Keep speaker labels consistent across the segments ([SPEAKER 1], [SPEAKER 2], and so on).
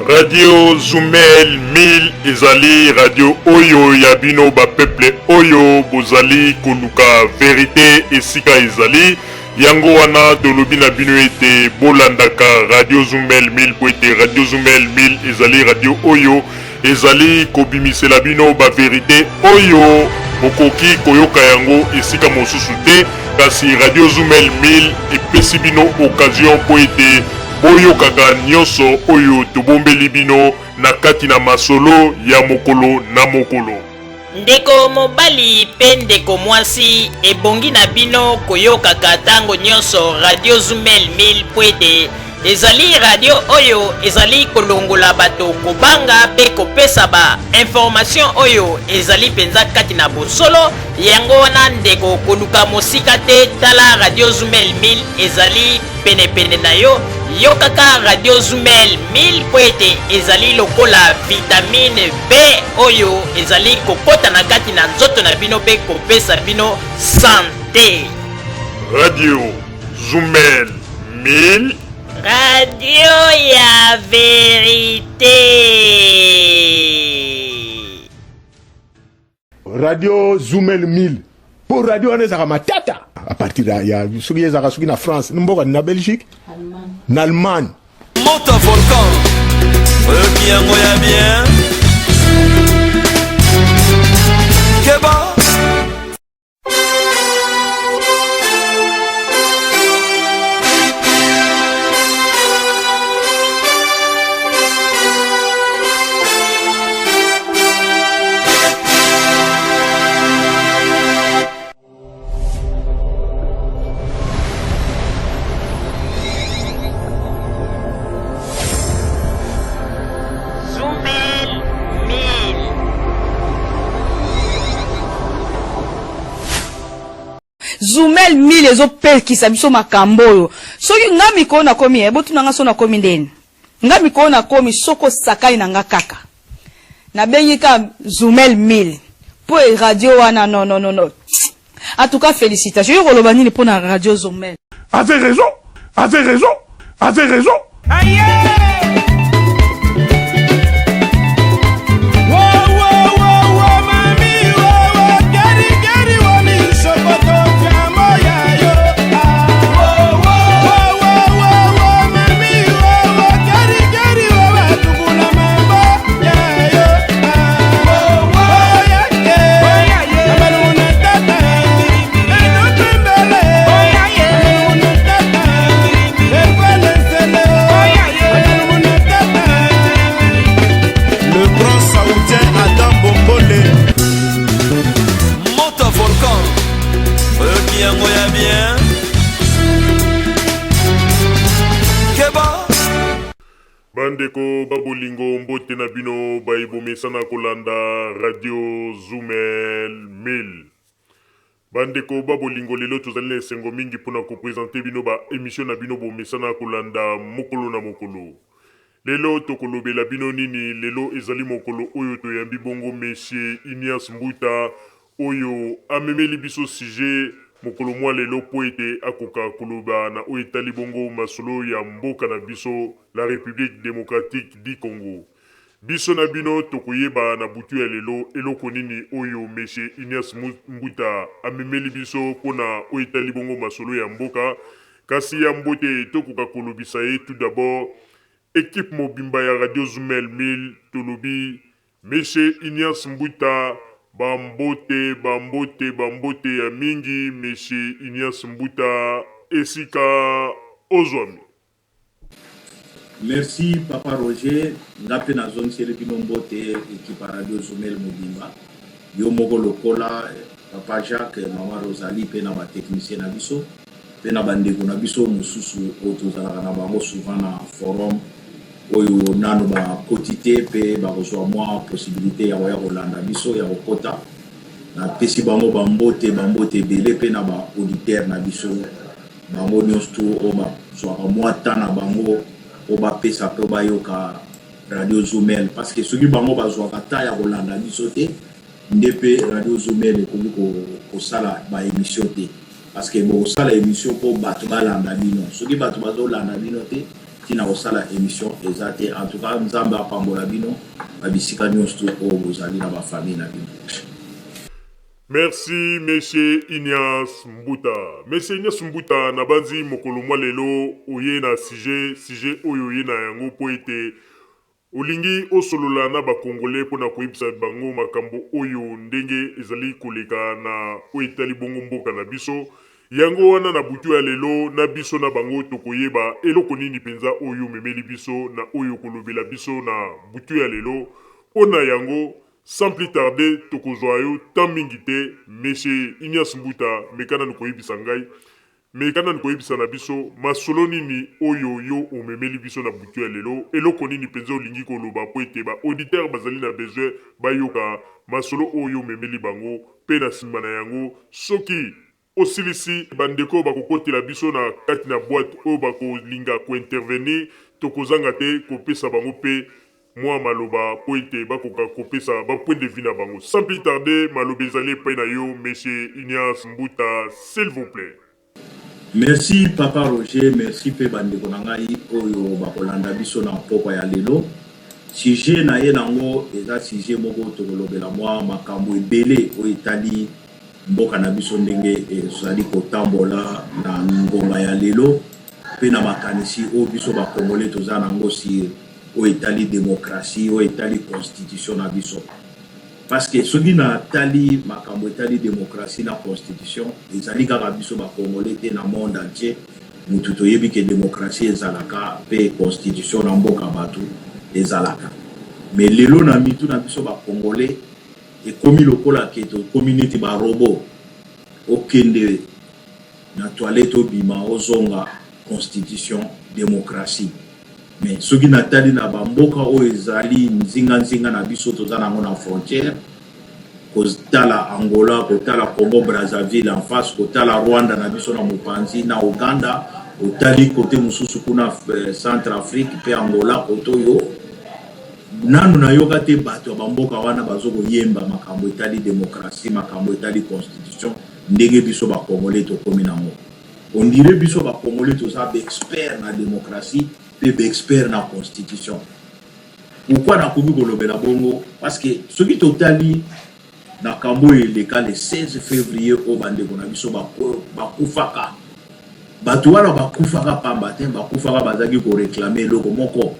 [SPEAKER 1] Radio Zumel 1000 ezali radio oyo ya bino ba peuple oyo bozali koluka verite esika ezali. Yango wana tolobi na bino ete bolandaka Radio Zumel 1000 po ete Radio Zumel 1000 ezali radio oyo ezali kobimisela bino ba verite oyo bokoki koyoka yango esika mosusu te, kasi Radio Zumel 1000 epesi bino occasion mpo ete boyokaka nyonso oyo tobombeli bino na kati na masolo ya mokolo na mokolo.
[SPEAKER 2] Ndeko mobali pe ndeko mwasi, ebongi na bino koyokaka tango nionso Radio Zumel 1000 po ete ezali radio oyo ezali kolongola bato kobanga pe kopesa ba information oyo ezali penza kati na bosolo. Yango wana ndeko, koluka mosika te, tala Radio Zumel 1000 ezali penepene na yo. Yokaka Radio Zumel 1000 mpo ete ezali lokola vitamine B oyo ezali kokota na kati na nzoto na bino mpe kopesa bino sante.
[SPEAKER 1] Radio Zumel 1000.
[SPEAKER 2] Radio ya verite.
[SPEAKER 3] Radio Zumel 1000 po radio wana ezalaka matata à partir ya soki ezalaka soki na France mboka na Belgique na Allemagne.
[SPEAKER 4] Moto volcan oyoki yango ya bien keba.
[SPEAKER 5] Zumel 1000 ezopekisa biso makambo oyo. Soki nga mikolo nakomi, eh, botuna nga so nakomi ndeni. Nga mikolo nakomi soko osakani na nga kaka. Nabengi ka Zumel 1000 po e radio wana non non non non. En tout cas félicitations. Yo koloba nini pona radio Zumel?
[SPEAKER 1] Avait raison, avait raison, avait raison.
[SPEAKER 4] Le grand saoudien Adam Bombole. Moto volcan. Oyoki yango ya bien. Keba.
[SPEAKER 1] Bandeko ba bolingo mbote na bino baye bomesana kolanda radio Zumel 1000. Bandeko ba bolingo lelo tozali na esengo mingi pona ko presenter bino ba emission na bino bomesana kolanda mokolo na mokolo. Lelo tokolobela bino nini? Lelo ezali mokolo oyo toyambi bongo Monsieur Ignace Mbuta oyo amemeli biso sujet mokolo mwa lelo po ete akoka koloba na oyo etali bongo masolo ya mboka na biso la Republique Democratique du Congo. Biso na bino tokoyeba na butu ya lelo eloko nini oyo Monsieur Ignace Mbuta amemeli biso mpo na oyo etali bongo masolo ya mboka. Kasi yambo ete tokoka kolobisa ye, tout d'abord, equipe mobimba ya Radio Zumel 1000 tolobi Monsieur Ignace Mbuta ba mbote, ba mbote, ba mbote ya mingi Monsieur Ignace Mbuta esika ozwami.
[SPEAKER 6] Merci papa Roger, nga pe nazongiseli bino mbote equipe ya radio Zumel mobimba, yo moko lokola papa Jacques, maman Rosalie pe na ba techniciens na biso pe na ba ndeko na biso mosusu oyo tozalaka na bango souvent na forum oyo nanu bakoti te pe bakozua mwa possibilite ya koya kolanda biso ya kokota. Napesi bango ba mbote, ba mbote ebele pe na ba auditeurs na biso. Bango nionso tout oyo ba zuaka mua temps na bango po ba pesa po ba yoka radio Zumel parce que soki bango ba zuaka temps ya ko landa biso te nde pe radio Zumel ekoki ko kosala ba emission te parce que boko sala emission po batu ba landa bino soki batu bazo landa bino te. Ntina kosala emission eza te. En tout cas, Nzambe apambola bino na bisika nyonso oyo bozali na bafamille na bino.
[SPEAKER 1] Merci monsieur Ignace Mbuta. Monsieur Ignace Mbuta, nabanzi mokolo mwa lelo oye na sujet, sujet oyo oye na yango mpo ete olingi osolola na ba Congolais mpo na koyebisa bango makambo oyo ndenge ezali koleka na oyo etali bongo mboka na biso. Yango wana na butu ya lelo na biso na bango tokoyeba eloko nini mpenza oyo omemeli biso na oyo okolobela biso na butu ya lelo. Mpo na yango, sans plus tarder, tokozwa yo temps mingi te, Monsieur Ignace Mbuta, meka nanu koyebisa ngai, meka nanu koyebisa na biso masolo nini oyo yo omemeli biso na butu ya lelo, eloko nini mpenza olingi koloba mpo ete ba auditeurs bazali na besoin bayoka masolo oyo omemeli bango, mpe na sima na yango soki osilisi, ba ndeko oyo bakokotela biso na kati na boite oyo bakolinga ko intervenir, tokozanga te kopesa bango mpe mwa maloba mpo ete bakoka kopesa ba points de vue na bango. Sans plus tarder, maloba ezali epai na yo Monsieur Ignace Mbuta, s'il vous plait.
[SPEAKER 6] Merci papa Roger, merci pe ba ndeko na ngai oyo bakolanda biso na mpokwa ya lelo. Sujet na ye nango eza sujet moko tokolobela mwa makambo ebele oyo etali mboka na biso ndenge ezali kotambola na ngonga ya lelo pe na makanisi oyo biso ba Congolais toza nango sur oyo etali democratie, oyo etali constitution na biso. Parce que soki na tali makambo etali democratie na constitution, ezali kaka biso ba Congolais te, na monde entier mutu toyebi ke democratie ezalaka pe constitution na mboka batu ezalaka. Mais lelo na mitu na biso ba Congolais ekomi lokola ke tokomi neti ba robot, okende na toilette obima ozonga constitution democratie. Mais soki natali na ba mboka oyo ezali nzinga nzinga na biso toza nango na frontière, kotala Angola, kotala Congo Brazzaville en face, kotala Rwanda na biso na mopanzi na Ouganda, otali kote mosusu kuna Centre Afrique pe Angola kote oyo nanu nayoka te bato ya ba mboka wana bazo koyemba makambo etali democratie, makambo etali constitution ndenge biso ba Congolais tokomi nango. On dirait biso ba Congolais toza ba expert na democratie pe ba expert na constitution. Pourquoi nakomi kolobela bongo? Parce que soki totali na kambo oyo eleka le 16 février oyo bandeko na biso bakufaka, bato wana bakufaka pamba te, bakufaka bazalaki koreklame eloko moko,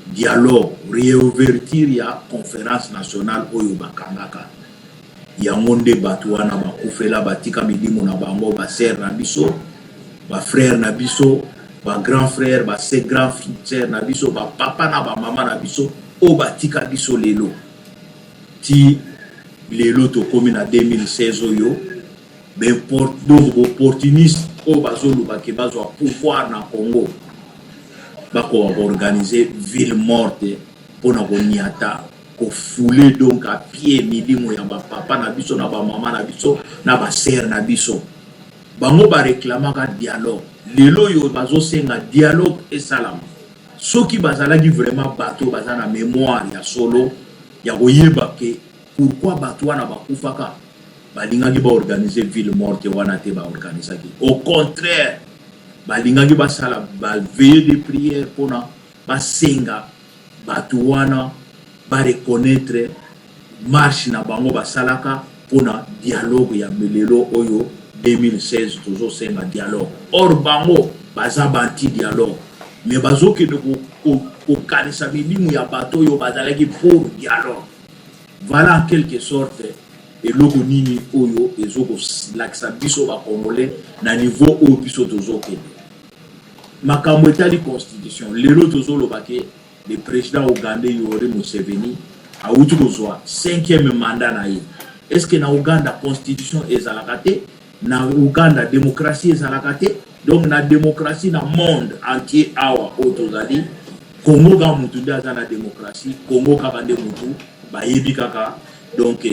[SPEAKER 6] dialogue, réouverture ya conférence nationale oyo bakangaka. Yango nde bato wana bakufela, batika milimo na bango, ba sœurs na biso, ba frères na biso, ba grands frères, ba grands sœurs na biso, ba papa na ba mama na biso oyo batika biso lelo. Ti lelo tokomi na 2016 oyo, donc ba opportuniste oyo bazoluka ke bazwa pouvoir na Congo, bakoka koorganiser ville morte mpona koniata, kofouler donc à pied milimo ya bapapa na biso na bamama na biso na basœurs na biso. Bango bareklamaka dialogue, lelo oyo bazosenga dialogue esalama. Soki bazalaki vraiment bato baza na mémoire ya solo ya koyeba ke pourquoi bato wana bakufaka, balingaki baorganiser ville morte wana te. Baorganisaki au contraire, balingaki basala baveillée de prière mpona basenga bato wana bareconnaître marche na bango basalaka mpona dialogue ya lelo oyo 2016 tozosenga dialogue. Or bango baza ba-anti dialogue, mais bazokende kokanisa milimo ya bato oyo bazalaki pour dialogue. Voilà en quelque sorte eloko nini oyo ezokolakisa biso bacongolais na niveau oyo biso tozokende. Makambo etali constitution, lelo tozoloba ke le président ougandais Yoweri Museveni awuti kozwa cinquième mandat na ye. Est ce que na Uganda constitution ezalaka te? Na Uganda démocratie ezalaka te? Donc na démocratie na monde entier awa oyo tozali, Congo kaka mutu nde aza na démocratie, Congo kaka nde mutu bayebi kaka donc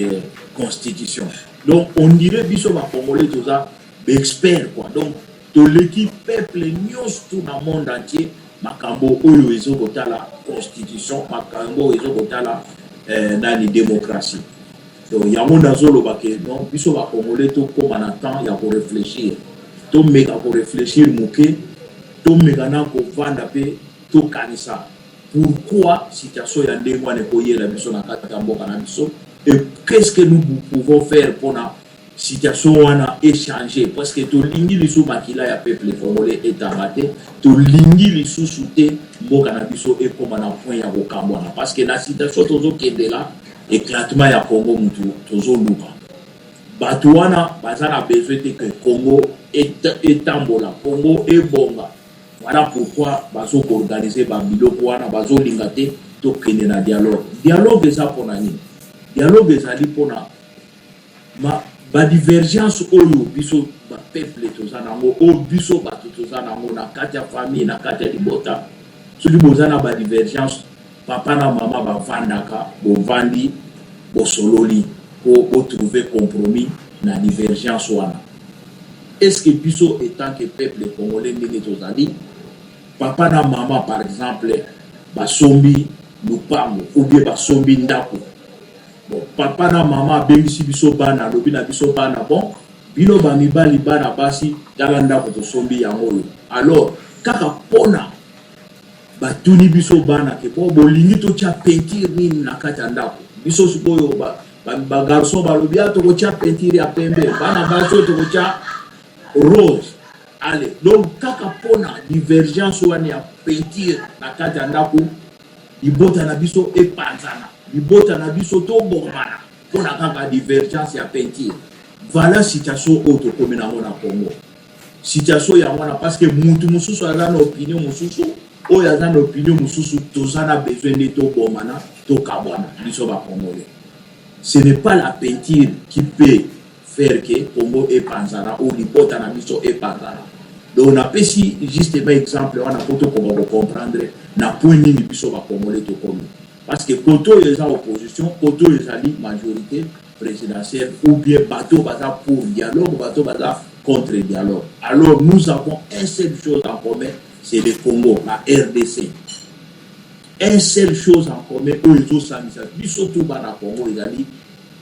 [SPEAKER 6] constitution. Donc on dirait biso bacongolais toza baexpert quoi, donc toleki peuple nyonso tu na monde entier makambo oyo ezokotala constitution, makambo oyo ezokotala nani, démocratie. Donc yango nazoloba ke non, biso bacongolais tokóma na temps ya koréfléchir, tomeka koréfléchir moke, tomeka na kovanda mpe. Tokanisa pourquoi situation ya ndenge wana ekoyela biso na kati ya mboka na biso et qu'est-ce que nous pouvons faire mpona situation wana echanger, parce que tolingi lisusu makila ya peuple congolais etanga te, tolingi lisusu te mboka na biso ekóma na point ya kokambwana, parce que na situation tozokendela, éclatement ya Congo mutu tozoluka. Bato wana baza na besoin te ke Congo etambola, Congo ebonga. Voilà pourquoi bazokoorganiser babiloko wana, bazolinga te tokende na dialogue. Dialogue eza mpona nini? Dialogue ezali mpona badivergence oyo biso bapeuple toza nango, oyo biso bato toza nango na kati ya famille, na kati ya libota. Soki boza na badivergence, papa na mama bavandaka, bovandi, bosololi po botrouver compromis na divergence wana. Est ce que biso étant que peuple congolais, ndenge tozali, papa na mama par exemple basombi lupango ou bien basombi ndako, bon, papa na mama abengisi biso bana, alobi na biso bana: "Bon, bino bamibali, bana basi, tala ndako tosombi yango oyo." Alors kaka mpona batuni biso bana ke: "Bo bolingi totya peinture nini na kati ya ndako?" Biso sikoyo bagarçon balobi: "A, tokotya peinture ya pembe." Bana basi oyo: "Tokotya rose." Ale, donc kaka mpona divergence wana ya peinture na kati ya ndako, libota na biso epanzana, libota na biso tobomana mpona kaka divergence ya peinture. Voilà situation oyo tokomi nango na Congo. Situation yango wana, parce que mutu mosusu aza na opinion mosusu, oyo aza na opinion mosusu, toza na besoin nde tobomana, tokabwana biso bacongolais. Ce n'est pas la peinture qui peut faire que Congo epanzana ou libota na biso epanzana. Donc napesi justement exemple wana mpo tokoka kocomprendre na point nini biso bacongolais tokomi, parce que kote oyo eza opposition, kote oyo ezali majorité présidentielle, ou bien bato baza pour dialogue, bato baza contre dialogue. Alors nous avons une seule chose en commun, c'est le Congo, la RDC. Une seule chose en commun oyo ezosangisa biso tu bana Congo ezali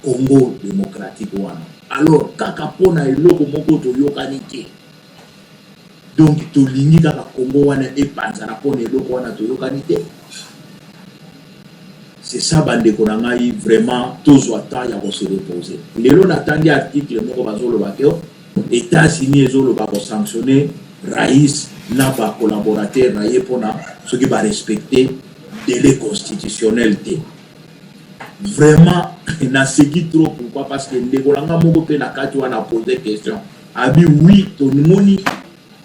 [SPEAKER 6] Congo démocratique wana. Alors kaka mpona eloko moko toyokani te, donc tolingi kaka Congo wana epanzana mpona eloko wana toyokani te. C'est ça, bandeko na ngai, vraiment tozwa temps ya kose reposer. Lelo natangi article moko, bazoloba ke États-Unis ezoloba kosanctionner raïs na bacollaborateur na ye mpona soki barespecter délai constitutionnel te. Vraiment naseki trop. Pourquoi? Parce que ndeko na nga moko mpe na kati wana pose question, abi: "Oui, tomoni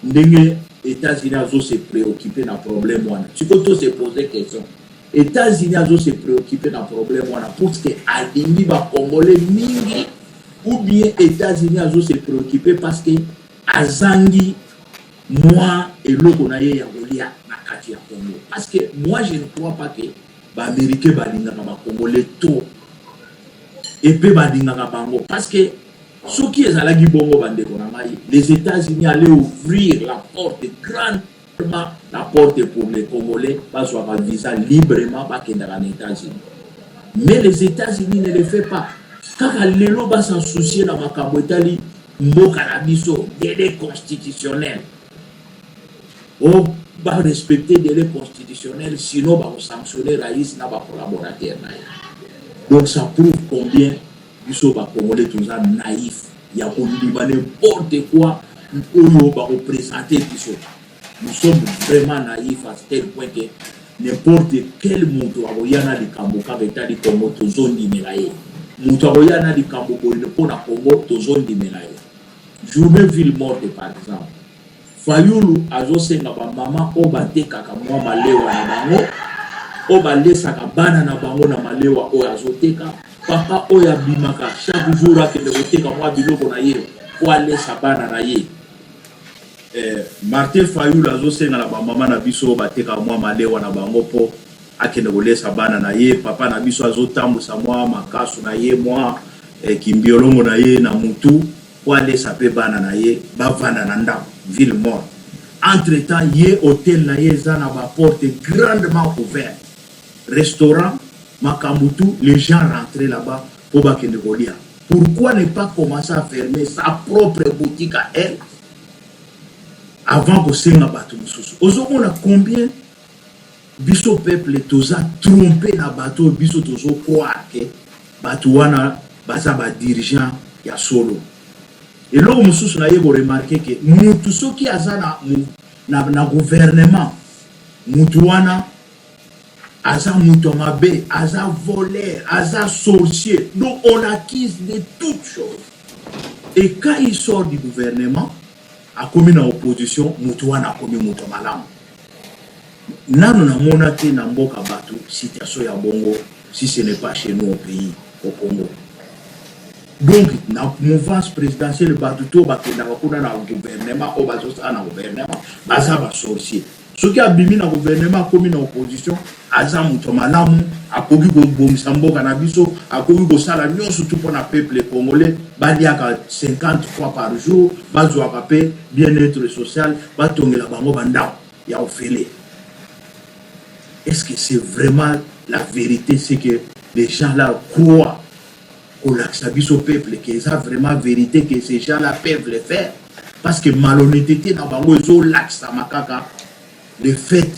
[SPEAKER 6] ndenge États-Unis azose préoccuper na problème wana." Sikoyo tose pose question: États-Unis azose préoccuper na problème wana parce que alingi bacongolais mingi, ou bien États-Unis azose préoccuper parce que azangi mwa eloko na ye ya kolia na kati ya Congo? Parce que moi, je ne crois pas que baaméricain balingaka bacongolais to epe balingaka bango, parce que soki ezalaki bongo, bandeko na ngai, les États-Unis allaient ouvrir la porte grandement, la porte pour les Congolais bazwaka visa librement, bakendaka na États-Unis. Mais les États-Unis ne le fait pas. Kaka lelo baza soucié na makambo etali mboka na biso, délai constitutionnel o barespecter délai constitutionnel, sinon bakosanctionner raïs na bacollaborateur na ye. Donc ça prouve combien biso bacongolais toza naïf ya kondima n'importe quoi oyo bakoprésenter biso. Nous sommes vraiment naïfs à tel point que n'importe quel moto akoya na likambo kaka etali Congo, tozondimela ye. Moto akoya na likambo boye mpo na Congo, tozondimela ye. Journée ville morte par exemple, Fayulu azosenga bamama oyo batekaka mwa malewa na bango, oyo balesaka bana na bango na malewa oyo azoteka, papa oyo abimaka chaque jour akende koteka mwa biloko na ye po alesa bana na ye. Martin Fayulu azosenga na bamama na biso oyo batekaka mwa malewa na bango mpo akende kolesa bana na ye, papa na biso azotambusa mwa makasu na ye, mwa kimbiolongo na ye na mutu mpo alesa mpe bana na ye, bavanda na ndako, ville morte. Entre temps, ye hotel na ye eza na baporte grandement ouverte, restaurant, makambo tout, les gens rentraient là-bas mpo bakende kolia. Pourquoi ne pas commencer à fermer sa propre boutique à elle avant kosenga bato mosusu? Ozomona combien Biso peuple toza trompe na bato oyo biso tozo croire que bato wana baza ba dirigeants ya solo. Eloko mosusu naye ko remarquer que mutu soki aza na, na, na gouvernement, mutu wana aza mutu ya mabe, aza voleur, aza sorcier, donc on l'accuse de toutes choses. Et quand il sort du gouvernement, akomi na opposition, mutu wana akomi mutu ya malamu. Nanu na mona te na mboka batu situation ya bongo si ce n'est pas chez nous au pays au Congo. Donc na mouvance presidentielle batu to bakendaka kuna na gouvernement oyo bazosala na gouvernement baza ba sorcier. Soki abimi na gouvernement akomi na opposition aza moto malamu, akoki kobongisa mboka na biso, akoki kosala nyonso tu mpo na peuple congolais baliaka 50 fois par jour, bazwaka mpe bien-être social, batongela bango bandako ya ofele. Est-ce que c'est vraiment la vérité, c'est que les gens là croient kolakisa biso peuple que eza vraiment vérité que ces gens là peuvent le faire? Parce que malhonnêteté na bango ezolakisama kaka le fait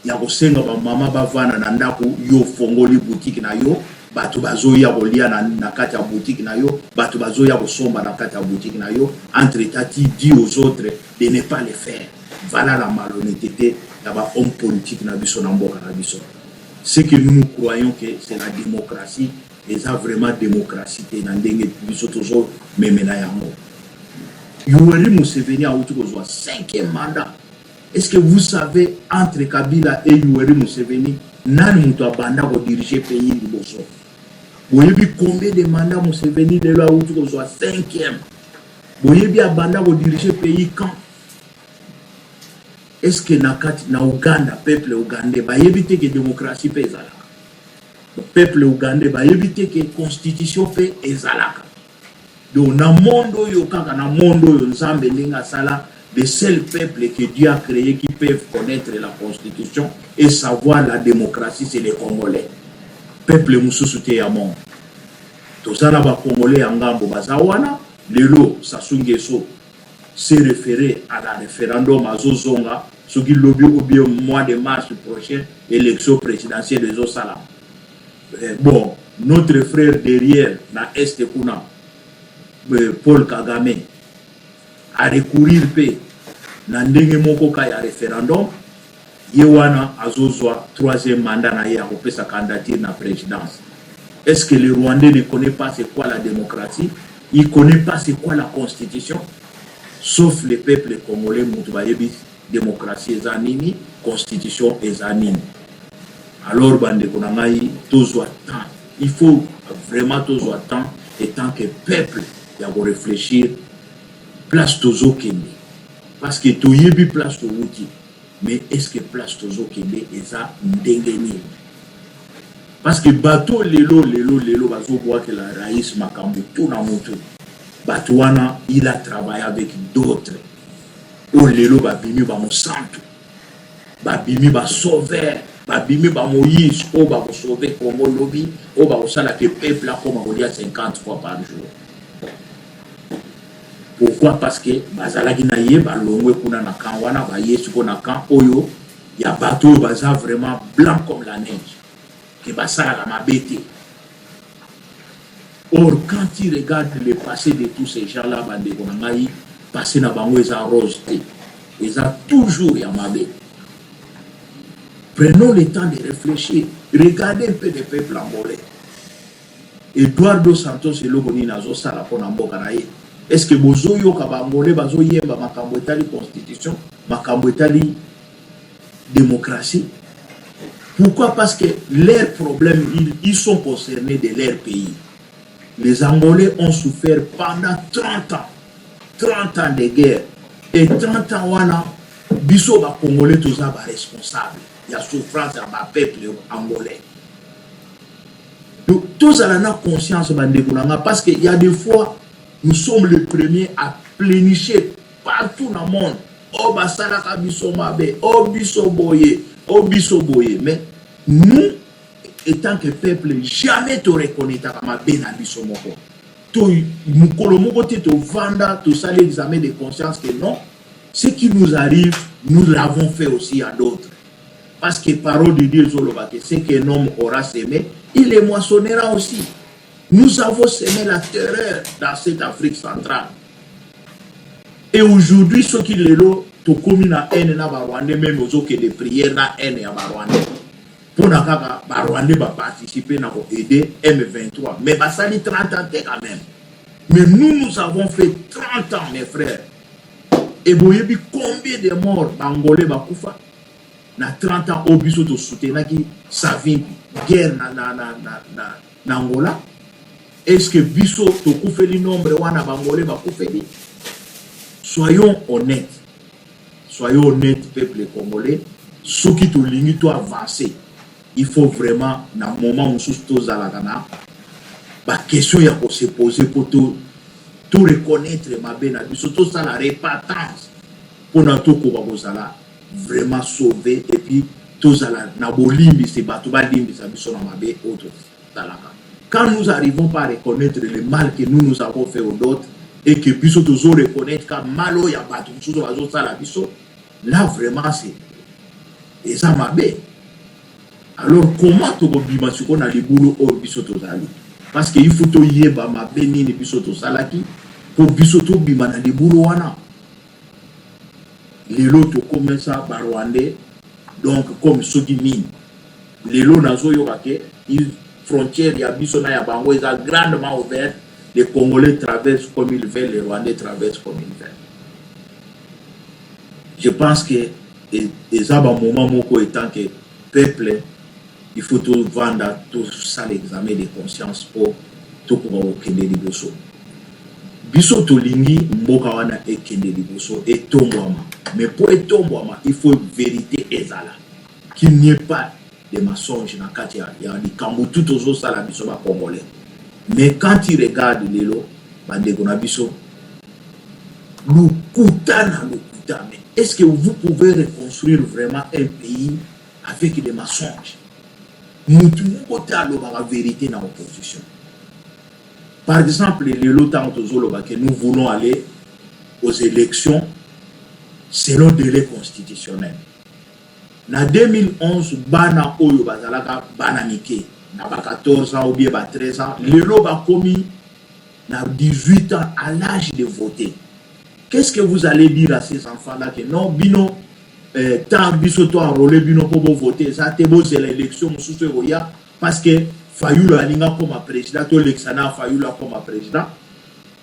[SPEAKER 6] ya kosenga bamama bavanda na ndako, yo ofongoli boutique na yo, bato bazoya kolia na kati ya boutique na yo, bato bazoya kosomba na kati ya boutique na yo, entre temps tu dis aux autres de ne pas le faire. Voilà la malhonnêteté ya ba homme politique na biso na mboka na biso. Ce que nous, nous croyons que c'est la démocratie, eza vraiment démocratie te na ndenge biso tozomemela yango. Yoweri Museveni awuti kozwa cinquième mandat. Est-ce que vous savez, entre Kabila et Yoweri Museveni, nani moto abanda kodiriger pays liboso? Boyebi combien de mandat Museveni lelo awuti kozwa cinquième? Boyebi abanda kodiriger pays quand? Est-ce que na kati na Uganda, peuple ougandais bayebi te ke démocratie mpe ezalaka? Peuple ougandais bayebi te ke constitution mpe ezalaka? Donc na monde oyo, kaka na monde oyo Nzambe ndenge asala, le seul peuple que Dieu a créé qui peuvent connaître la constitution et savoir la démocratie, c'est les Congolais. Peuple mosusu te ya monde. Toza na bacongolais ya ngambo baza wana lelo. Sassou Nguesso s'est référé à la référendum, azozonga soki lobi ou bien mois de mars prochain, élection présidentielle ezosalama. Bon, notre frère derrière na Est kuna, Paul Kagame, arecourir mpe na ndenge moko ka ya référendum. Ye wana azozwa troisième mandat na ye, akopesa candidature na présidence. Est-ce que le Rwandais ne connaît pas c'est quoi la démocratie? Il connaît pas c'est quoi la constitution? Sauf le peuple congolais moto bayebi démocratie eza nini, constitution eza nini. Alors bandeko na ngai, tozwa temps, il faut vraiment tozwa temps en tant que peuple ya koréfléchir place tozokende, parce que toyebi place towuti, mais est ce que place tozokende eza ndenge nini? Parce que bato lelo lelo lelo bazobwakela rais makambo tu na motu, bato wana il a travaillé avec d'autres oyo lelo babimi bamosantu, babimi basauveur, babimi bamoïse oyo bakosauver Congo lobi, oyo bakosala ke peuple akoma kolia 50 fois par jour. Pourquoi? Parce que bazalaki na ye, balongwe kuna na camp wana, baye sikoyo na camp oyo ya bato oyo baza vraiment blanc comme la neige, ke basalaka mabe te. Or quand tu regardes le passé de tous ces gens là, bandeko na ngai, passé na bango eza rose te, eza toujours ya mabe. Prenons le temps de réfléchir. Regardez un peu le peuple angolais. Eduardo Santos, eloko nini azosala mpona mboka na ye? Est ce que bozoyoka baangolais bazoyemba makambo etali constitution, makambo etali démocratie? Pourquoi? Parce que leurs problèmes, ils sont concernés de leur pays. Les Angolais ont souffert pendant 30 ans, 30 ans de guerre, et 30 ans wana biso bacongolais toza baresponsable ya souffrance ya bapeuple angolais. Donc tozala na conscience, bandeko na nga, parce que y a des fois nous sommes les premiers à pleurnicher partout dans le monde: oyo basalaka biso mabe, o biso boye, o biso boye. Mais nous, étant que peuple, jamais toreconnaîtraka mabe na biso moko. To mokolo moko te tovanda, tosali examen de conscience que non, ce qui nous arrive, nous l'avons fait aussi à d'autres. Parce que parole de Dieu ezoloba que ce qu'un homme aura semé, il le moissonnera aussi. Nous avons semé la terreur dans cette Afrique centrale. Et aujourd'hui, soki lelo tokomi na haine na ba Rwandais, meme ozokende prière na haine ya ba Rwandais. Pona kaka ba Rwandais ba participer na ko aider M23. Mais basali 30 ans te quand même. Mais nous, nous avons fait 30 ans, mes frères. Et boyebi combien de morts ba Angolais bakufa na 30 ans oyo biso tosoutenaki Savimbi guerre na, na, na, na, na, na Angola? Est-ce que biso tokufeli nombre wana bangolais bakufeli? Soyons honnêtes, soyons honnêtes, peuple congolais. Soki tolingi to avancer, il faut vraiment na moment mosusu tozalaka na baquestion ya kose poser mpo to to reconnaître mabe na biso, tosala repentance mpona tokoka kozala vraiment sauvé, et puis tozala na bolimbisi, bato balimbisa biso na mabe oyo tosalaka. Quand nous arrivons pas à reconnaître le mal que nous nous avons fait aux autres et que biso tozo reconnaître ka mal oyo ya bato mosusu bazosala biso, là vraiment c'est eza mabe. Alors comment tokobima sikoyo na libulu oyo biso tozali? Parce que il faut toyeba mabe nini biso tosalaki mpo biso tobima na libulu wana. Lelo tokomesa Barwandais donc comme soki nini. Lelo nazoyoka ke frontière ya biso na ya bango eza grandement ouverte. Les Congolais traversent comme ils veulent, les Rwandais traversent comme ils veulent. Je pense que eza bamoment moko, étant que peuple, il faut tovanda, tosala examen de conscience mpo tokoka kokende liboso. Biso tolingi mboka wana ekende liboso, etombwama, mais mpo etombwama, il faut vérité ezala, qu'il n'y ait pas de mensonge na kati ya likambo tu tozosala biso Bacongolais. Mais quand tu regardes lelo bandeko na biso, lokuta na lokuta. Mais est-ce que vous pouvez reconstruire vraiment un pays avec des mensonges? Mutu moko te alobaka vérité na opposition. Par exemple, lelo ntango tozoloba que nous voulons aller aux élections selon délai constitutionnel, na 2011 bana oyo bazalaka bana mike na ba 14 ans ou bien ba 13 ans, lelo bakomi na 18 ans, à l'âge de voter. Qu'est-ce que vous allez dire à ces enfants-là? Que non, bino tant biso to enrôler bino mpo bovote eza te, bozela élection mosusu ekoya, parce que Fayulu alinga koma président, tolekisa na Fayulu akoma président,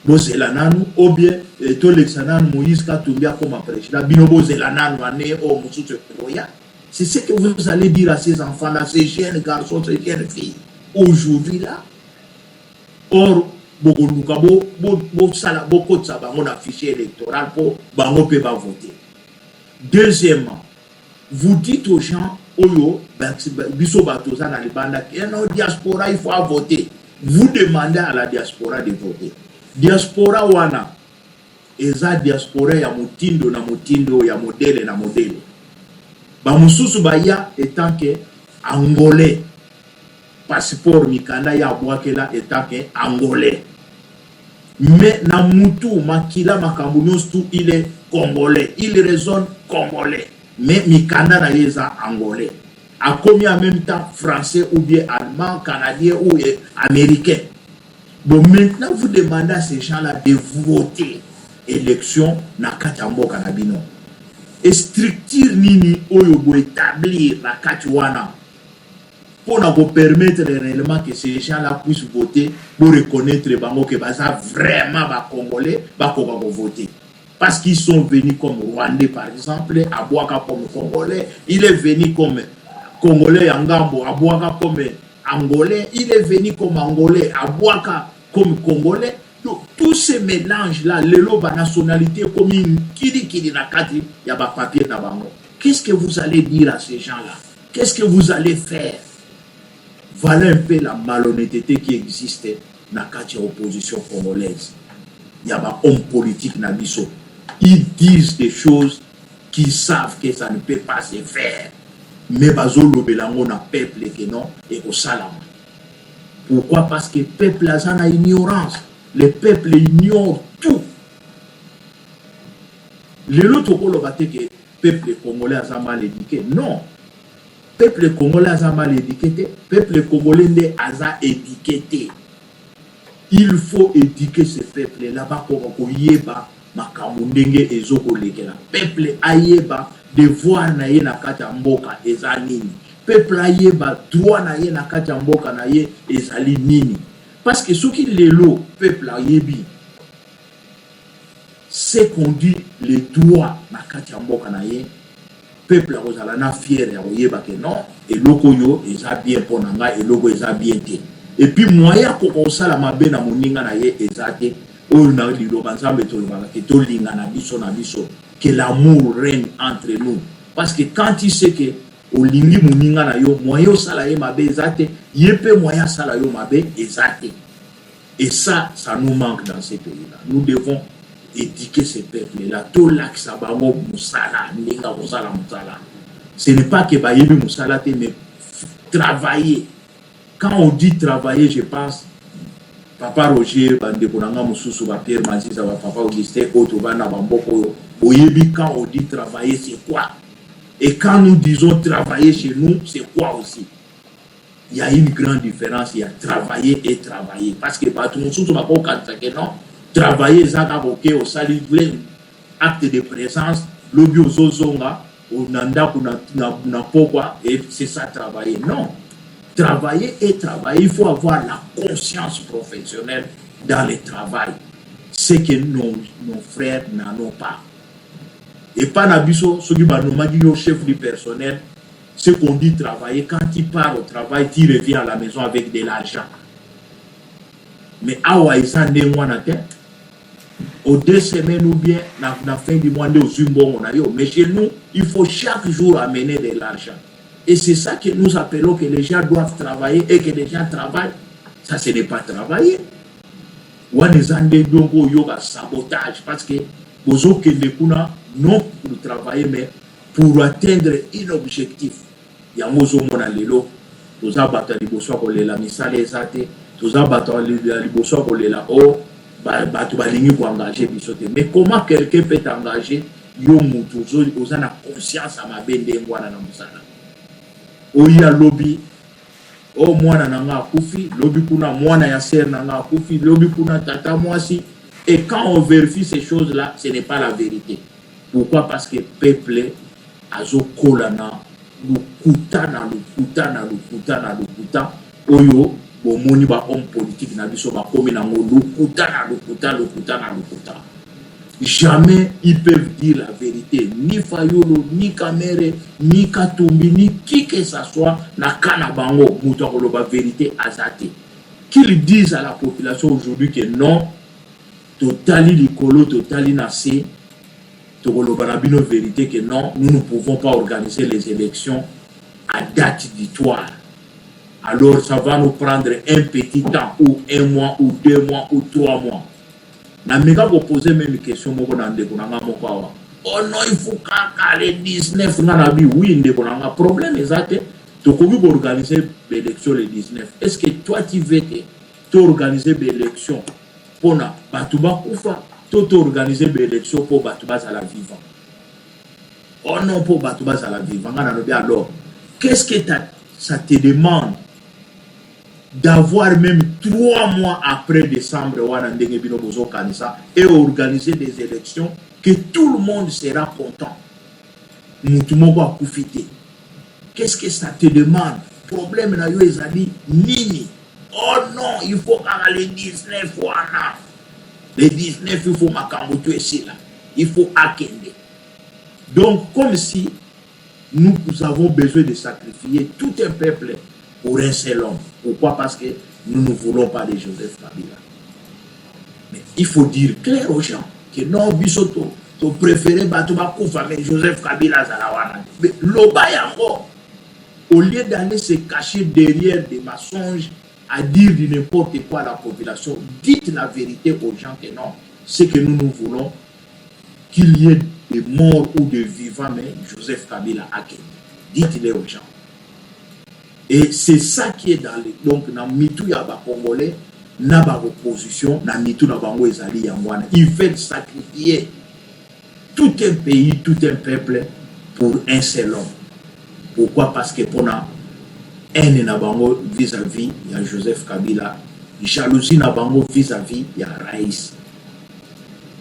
[SPEAKER 6] bozela nanu, ou bien tolekisa nanu Moïse Katumbi akoma président, bino bozela nanu ane oyo mosusu ekoya. C'est ce que vous allez dire à ces enfants-là, ces jeunes garçons, ces jeunes filles aujourd'hui là? Or bokoluka bosala, bokotisa bango na fichier électoral mpo bango mpe bavote. Deuxièmement, vous dites aux gens oyo biso bato oza na libanda, no diaspora, il faut voter. Vous demandez à la diaspora de voter. Diaspora wana eza diaspora ya motindo na motindo, ya modèle na modèle. Bamosusu baya étant que Angolais, passeport, mikanda ya abwakela étant que Angolais, mais na mutu, makila, makambo nyonso tu, il est Congolais, il raisonne congolais, mais mikanda na ye eza Angolais. Akomi en même temps Français ou bien Allemand, Canadien ou Américain. Bon, maintenant vous demandez à ces gens là de voter élection na kati ya mboka na bino. E structure nini oyo boétablir na kati wana mpona kopermettre réellement que ces gens là puissent voter, pour reconnaître bango ke baza vraiment Bacongolais, bakoka kovoter? Parce qu'ils sont venus comme Rwandais, par exemple, abwaka comme Congolais, il est venu comme Congolais ya ngambo, abwaka comme Angolais, il est venu comme Angolais, abwaka comme Congolais. Donc tous ces mélanges là, lelo banationalité ekomi kilikili na kati ya bapapier na bango. Qu'est-ce que vous allez dire à ces gens là? Qu'est-ce que vous allez faire? Voilà un peu la malhonnêteté qui existe na kati ya opposition congolaise, ya bahomme politique na biso. Ils disent des choses qu'ils savent que ça ne peut pas se faire, mais bazolobela yango na peuple ke non, ekosalama. Pourquoi? Parce que peuple aza na ignorance, le peuple ignore tout. Lelo tokoloba te ke peuple congolais aza mal éduqué, non. Peuple congolais aza mal éduqué te, peuple congolais nde aza éduqué te. Il faut éduquer ce peuple là, bakoka koyeba makambo ndenge ezokolekela. Peuple ayeba devoir na ye na kati ya mboka eza nini, peuple ayeba droit na ye na kati ya mboka na ye ezali nini. Parce que soki lelo peuple ayebi ce qu'on dit le droit na kati ya mboka na ye, peuple akozala na fier ya koyeba ke non, eloko oyo eza bien mpo na ngai, eloko eza bien te. Et puis moyen akoka kosala mabe na moninga na ye eza te. Oyo na liloba Nzambe tolobaka ke tolingana biso na biso, que l'amour règne entre nous. Parce que quand tu sais que olingi moninga na yo, moyen osala ye mabe eza te, ye mpe moyen asala yo mabe eza te. Et ça, ça nous manque dans ces pays-là. Nous devons éduquer ces peuples-là. Tolakisa bango mosala, ndenge kosala mosala. Ce n'est pas que bayebi mosala te, mais travailler. Quand on dit travailler, je pense, papa Roger, bandeko na nga mosusu, ba Pierre Maziza, ba papa Augustin, oyo tovanda bamboka oyo, oyebi quand on dit travailler, c'est quoi? Et quand nous disons travailler chez nous, c'est quoi aussi? Il y a une grande différence, il y a travailler et travailler. Parce que bato mosusu bakokanisa ke non, travailler eza kaka oke osali acte de présence, lobi ozozonga na ndako na pokwa, et c'est ça travailler. Non, travailler et travailler, il faut avoir la conscience professionnelle dans le travail, ce que nos frères n'en ont pas. Epa na biso, soki banomaki yo chef du personnel, ce qu'on dit travailler, quand tu pars au travail, tu reviens à la maison avec de l'argent. Mais awa eza ndenge wana te. Aux 2 semaines ou bien na fin du mois nde ozwi mbongo na yo. Mais chez nous, il faut chaque jour amener de l'argent. Et c'est ça que nous appelons que les gens doivent travailler et que les gens travaillent. Ça, ce n'est pas travailler. Wana eza nde donc oyoka sabotage, parce que bozokende kuna non pour travailler, mais pour atteindre un objectif. Yango ozomona lelo toza bato ya liboso ya kolela misala eza te, toza bato ya liboso ya kolela o bato balingi koengager biso te. Mais comment quelqu'un peut engager yo, mutu oza na conscience ya mabe ndenge wana na mosala? Oya lobi o mwana na nga akufi, lobi kuna mwana ya sœur na nga akufi, lobi kuna tata mwasi. Et quand on vérifie ces choses là, ce n'est pas la vérité. Pourquoi? Parce que peuple azokola na lokuta, na lokuta, na lokuta, na lokuta. Oyo bomoni bahomme politique na biso bakomi nango lokuta na lokuta, lokuta na lokuta. Jamais ils peuvent dire la vérité, ni Fayulu, ni Kamerhe, ni Katumbi, ni qui que ça soit. Na ka na bango, moto akoloba vérité aza te. Qu'ils disent à la population aujourd'hui que non, totali likolo, totali na se, tokoloba na bino vérité que non, nous ne pouvons pas organiser les élections à date butoir. Alors ça va nous prendre un petit temps, ou un mois, ou 2 mois, ou 3 mois. Nameka kopose même question moko na ndeko na nga moko awa: oh non, il faut kaka le 19. Nga na bi oui, ndeko na nga, problème eza te, tokoki koorganiser baélection le 19. Est ce que toi, tu veux te toorganiser baélection mpona bato bakufa, to toorganiser baélection mpo bato bazala vivant? Oh non, mpo bato bazala vivant. Nga nalobi: alors qu'est ce que ça te demande d'avoir même 3 mois après décembre wana, ndenge bino bozokanisa, et organiser des élections que tout le monde sera content, mutu moko akufi te? Qu'est-ce que ça te demande? Problème na yo ezali nini? Oh non, il faut kaka le 19 wana. Le 19, il faut makambo to esila, il faut akende. Donc comme si nous avons besoin de sacrifier tout un peuple pour un seul homme. Pourquoi? Parce que nous ne voulons pas de Joseph Kabila. Mais il faut dire clair aux gens que non, biso to to préféré bato bakufa, mais Joseph Kabila azala wana. Mais loba yango au lieu d'aller se cacher derrière des mensonges, à dire du n'importe quoi à la population. Dites la vérité aux gens que non, ce que nous, nous voulons, qu'il y ait des morts ou des vivants, mais Joseph Kabila akende. Dites-le aux gens. Et c'est ça qui est dans les, donc na mitu ya bacongolais, na baopposition, na mitu na bango ezali yango wana. Ils veulent sacrifier tout un pays, tout un peuple pour un seul homme. Pourquoi? Parce que pona haine na bango vis à vis ya Joseph Kabila, jalousie na bango vis à vis ya Rais.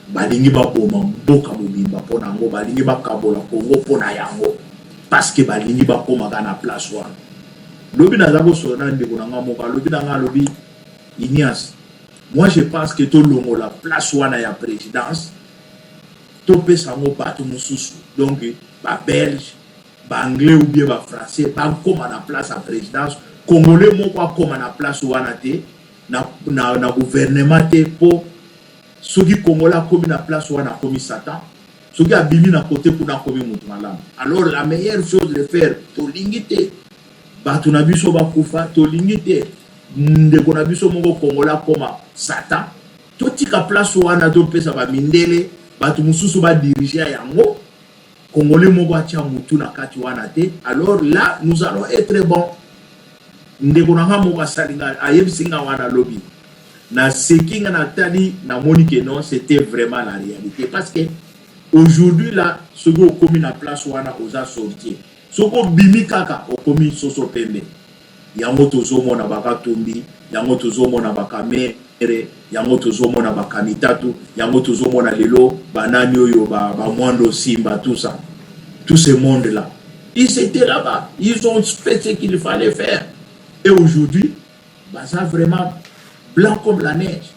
[SPEAKER 6] Balingi baboma mboka mobimba pona yango, balingi bakabola Congo pona yango, parce que balingi bakomaka na place wana. Lobi naza kosolola na ndeko na nga moko, alobi na nga, alobi Ignace, moi je pense que tolongola place wana ya présidence, topesa yango bato mosusu, donc ba Belge, ba Anglais ou bien ba Français bakoma na place ya présidence. Congolais moko akoma na place wana te, na gouvernement te, po soki Congolais akomi na place wana, akomi Satan. Soki abimi na côté kuna, akomi moto malamu. Alors la meilleure chose de faire, tolingi te bato na biso bakufa, tolingi te ndeko na biso moko Congolais akoma Satan, totika place wana, topesa bamindele, bato mosusu badirige yango. Congolais moko atia mutu na kati wana te. Alors là, nous allons être bon. Ndeko na nga moko asali nga, ayebisi nga wana alobi, naseki nga, natali, namoni ke non, c'était vraiment la réalité, parce que aujourd'hui là, soki okomi na place wana, oza sorcier. Soki obimi kaka, okomi soso pembe. Yango tozomona bakatumbi, yango tozomona bakamere, yango tozomona bakamitatu, yango tozomona lelo banani oyo bamwando simba, tout ça, tout ce monde là, ils étaient là-bas, ils ont fait ce qu'il fallait faire et aujourd'hui baza vraiment blanc comme la neige.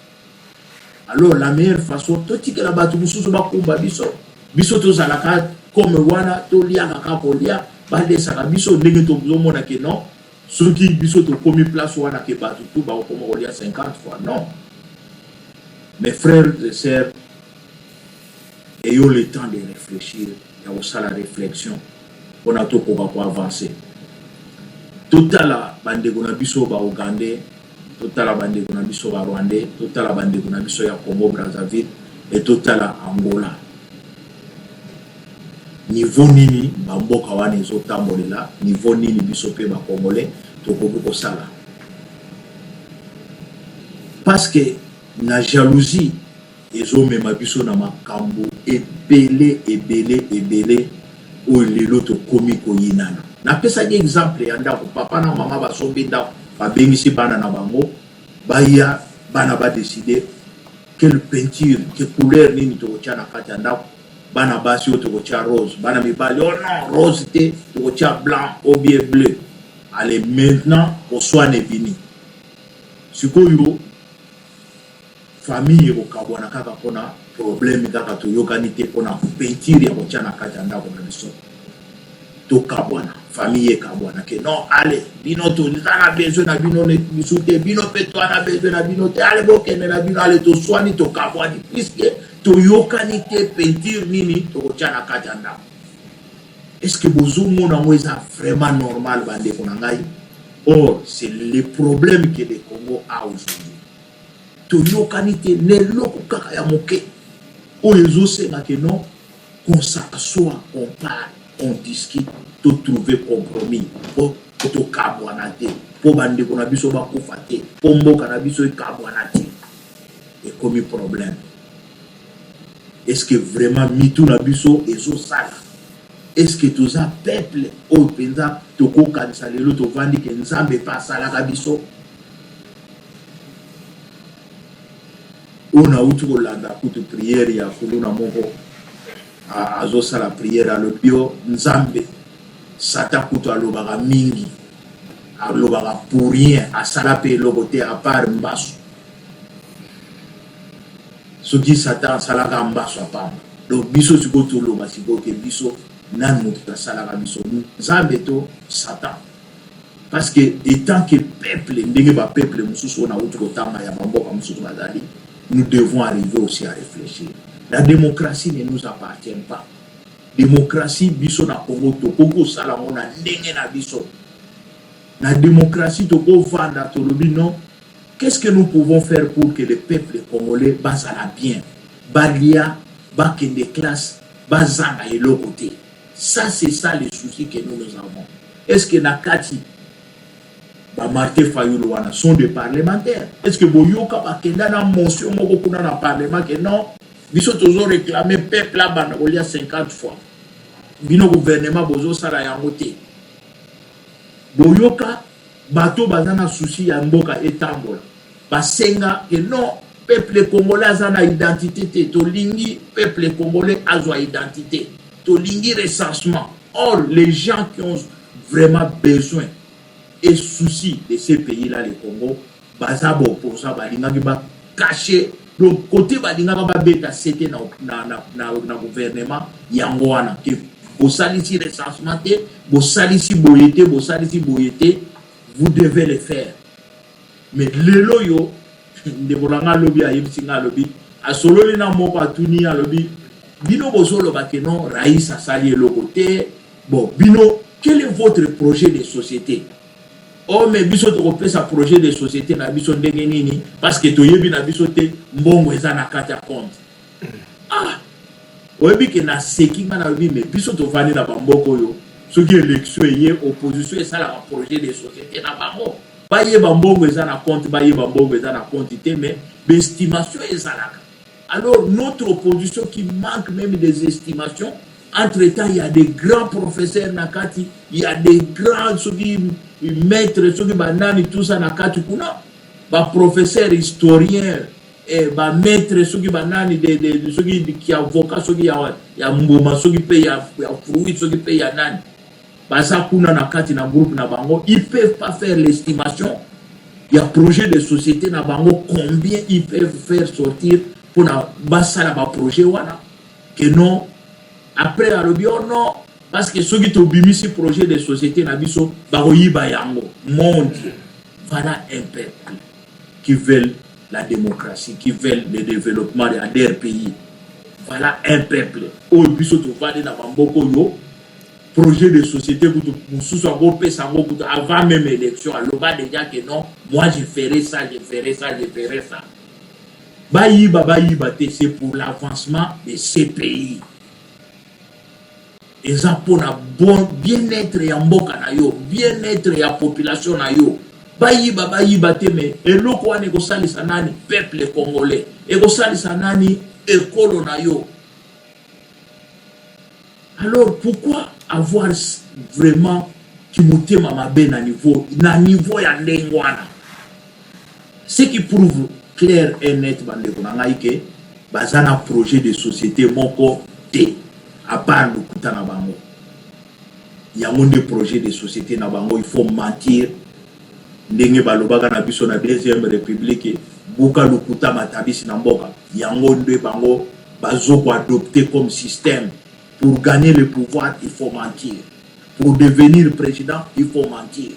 [SPEAKER 6] Alors la meilleure façon, totikela bato mosusu bakumba biso. Biso tozalaka comme wana, toliaka kaka kolia, balesaka biso ndenge tozomona ke non, soki biso tokomi place wana, ke bato tu bakokoma kolia 50 fois. Non, mes frères et sœurs, ayons le temps de réfléchir, ya kosala réflexion mpona tokoka koavancer. Totala bandeko na biso baougandais, totala bandeko na biso barwandais, totala bandeko na biso ya Congo Brazzaville e totala Angola. Niveau nini bamboka wana ezotambolela? Niveau nini biso mpe bacongolais tokoki kosala? Parce que na jalousie ezomema biso na makambo ebele ebele ebele oyo lelo tokomi koyinana. Napesaki exemple ya ndako. Papa na mama basombi ndako, babengisi bana na bango baya, bana badécider quelle peinture, que couleur nini tokotia na kati ya ndako. Bana basi oyo tokotia rose, bana mibali oh non, rose te, tokotia blanc ou bien bleu. Allez, maintenant koswana ebimi. Sikoyo famille ekokabwana kaka mpona problème kaka toyokani te mpona peinture ya kotia na kati ya ndako na biso. Tokabwana, famille ekabwana ke non, allez, bino toza na besoin na bino bisu te, bino mpe toa na besoin na bino te, allez, bokende na bino. Allez, toswani, tokabwani puisque toyokani te peinture nini tokotia na kati ya ndako. Est ce que bozomona yango eza vraiment normal, bandeko na ngai? Or c'est le problème que le Congo a aujourd'hui. Toyokani te na eloko kaka ya moke oyo ezosenga ke non, qu'on s'assoit, on parle, on discute, totrouve compromis po tokabwana te, mpo bandeko na biso bakufa te, mpo mboka na biso ekabwana te. Ekomi problème. Est ce que vraiment mitu na biso ezosala? Est ce que toza peuple oyo mpenza tokokanisa lelo tovandi ke Nzambe mpe asalaka biso? Oyo nauti kolanda kutu prière ya kuluna moko azosala prière, alobi yo Nzambe, Satan kutu alobaka mingi, alobaka pour rien, asala mpe eloko te à part mbasu. Soki Satan asalaka mbasu apamba, donc biso sikoyo toloba sikoyo ke biso nani moto asalaka biso, Nzambe to Satan? Parce que étant que peuple, ndenge bapeuple mosusu oyo nauti kotanga ya bamboka mosusu bazali, nous devons arriver aussi à réfléchir. La démocratie ne nous appartient pas. Démocratie, biso na Congo tokoki kosala yango na ndenge na biso. Na démocratie tokovanda, tolobi non, qu'est-ce que nous pouvons faire pour que le peuple congolais bazala bien, balia, bakende classe, bazanga eloko te? Ça, c'est ça le souci que nous, nous avons. Est ce que na kati bamartin Fayulu wana sont des parlementaires? Est ce que boyoka bakenda na motion moko kuna na parlement ke non, biso tozoréclame peuple abanda kolia 50 fois, bino gouvernement bozosala yango te? Boyoka bato baza na souci ya mboka etambola, basenga que non, peuple congolais aza na identité te, tolingi peuple congolais azwa identité, tolingi recensement. Or les gens qui ont vraiment besoin et souci de ce pays là, le Congo, baza ba opposant, balingaki ba cacher. Donc côté balingaka babeta sete na gouvernement yango wana ke bosalisi recensement te, bosalisi boye te, bosalisi boye te, vous devez le faire. Mais lelo oyo, ndeko na nga alobi, ayebisi nga, alobi asololi na moko, atuni, alobi: bino bozoloba ke non, raïs asali eloko te. Bon, bino, quel est votre projet de société? Oh, mais biso tokopesa projet de société na biso ndenge nini? Parce que toyebi na biso te mbongo eza na kati ya compte. Ah, oyebi ke naseki nga, nalobi: mais biso tovandi na bamboka oyo, soki élection eye, opposition esalaka projet de société na bango, bayeba mbongo eza na compte, bayeba mbongo eza na compte te, mais baestimation ezalaka. Alors notre opposition qui manque même des estimations. Entre temps, il y a des grands professeurs na kati, il y a des grands soki maîtres, soki banani, tout ça na kati kuna, baprofesseur, historien, eh, bamaître soki banani de soki ki avocat, soki ya mbuma, soki mpe ya fruit, soki mpe ya nani, baza kuna na kati na groupe na bango. Ils peuvent pas faire l'estimation ya projet de société na bango, combien ils peuvent faire sortir mpona basala baprojet wana. Que non, après alobi: oh non, parce que soki tobimisi projet de société na biso, bakoyiba yango. Mon Dieu, voilà un peuple qui veut la démocratie, qui veut le développement de leur pays. Voilà un peuple oyo biso tovandi na bamboka oyo, projet de société kutu mosusu akopesa yango kutu avant même élection, aloba déjà que non, moi je ferai ça, je ferai ça, je ferai ça. Bayiba, bayiba te, c'est pour l'avancement de ces pays, eza mpona bon bien-être ya mboka na yo, bien-être ya population na yo. Bayiba, bayiba te, mais eloko wana ekosalisa nani? Peuple congolais. Ekosalisa nani? Ekolo na yo. Alors pourquoi avoir vraiment kimotema mabe na niveau ya ndenge wana? Ce qui prouve clair et net, bandeko na ngai, ke baza na projet de société moko te à part lokuta na bango. Yango nde projet de société na bango. Il faut mentir. Ndenge balobaka na biso na deuxième république, buka lokuta, matabisi na mboka. Yango nde bango bazokoadopter comme système. Pour gagner le pouvoir, il faut mentir. Pour devenir président, il faut mentir.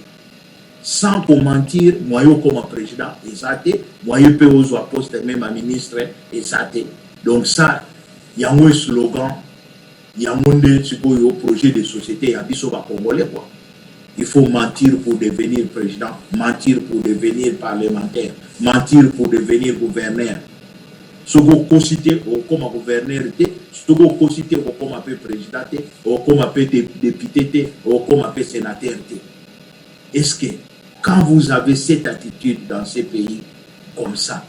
[SPEAKER 6] Sans komentir, moyen okoma président eza te, moyen mpe ozwa poste même ya ministre eza te. Donc ça, yango slogan, yango nde sikoyo projet de société ya biso bacongolais quoi. Il faut mentir pour devenir président, mentir pour devenir parlementaire, mentir pour devenir gouverneur. Soki okosi te, okóma gouverneur te. Soki okosi te, okóma mpe président te, okóma mpe député te, okóma mpe sénateur te. Est-ce que quand vous avez cette attitude dans ces pays comme ça,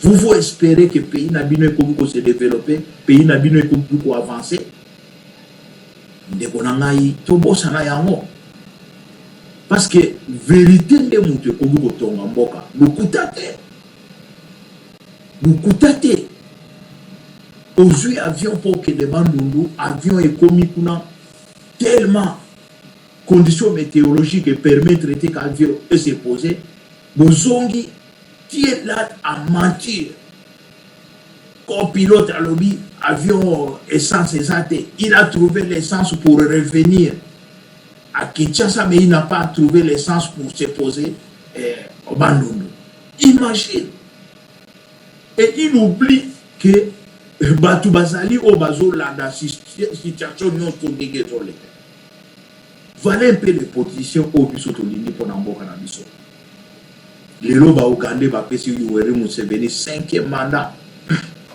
[SPEAKER 6] vous vous espérez que pays na bino ekoki kose développer, pays na bino ekoki koavancer? Ndeko na ngai, tobosana yango, parce que vérité nde moto ekoki kotonga mboka, lokuta te, lokuta te. Ozwi avion mpo okende Bandundu, avion ekomi kuna, tellement condition météorologique epermettre te qu'avion ese pose, bozongi. Tu es là à mentir. Copilote alobi avion essence eza te. Il a trouvé l'essence pour revenir à Kinshasa, mais il n'a pas trouvé l'essence pour se poser au Bandundu. Imagine. Et il oublie que bato bazali oyo bazolanda situation nyonso ndenge ezoleka. Voilà un peu les politiciens oyo biso tolingi mpona mboka na biso. Lelo baugandais bapesi Yoweri Museveni cinquième mandat.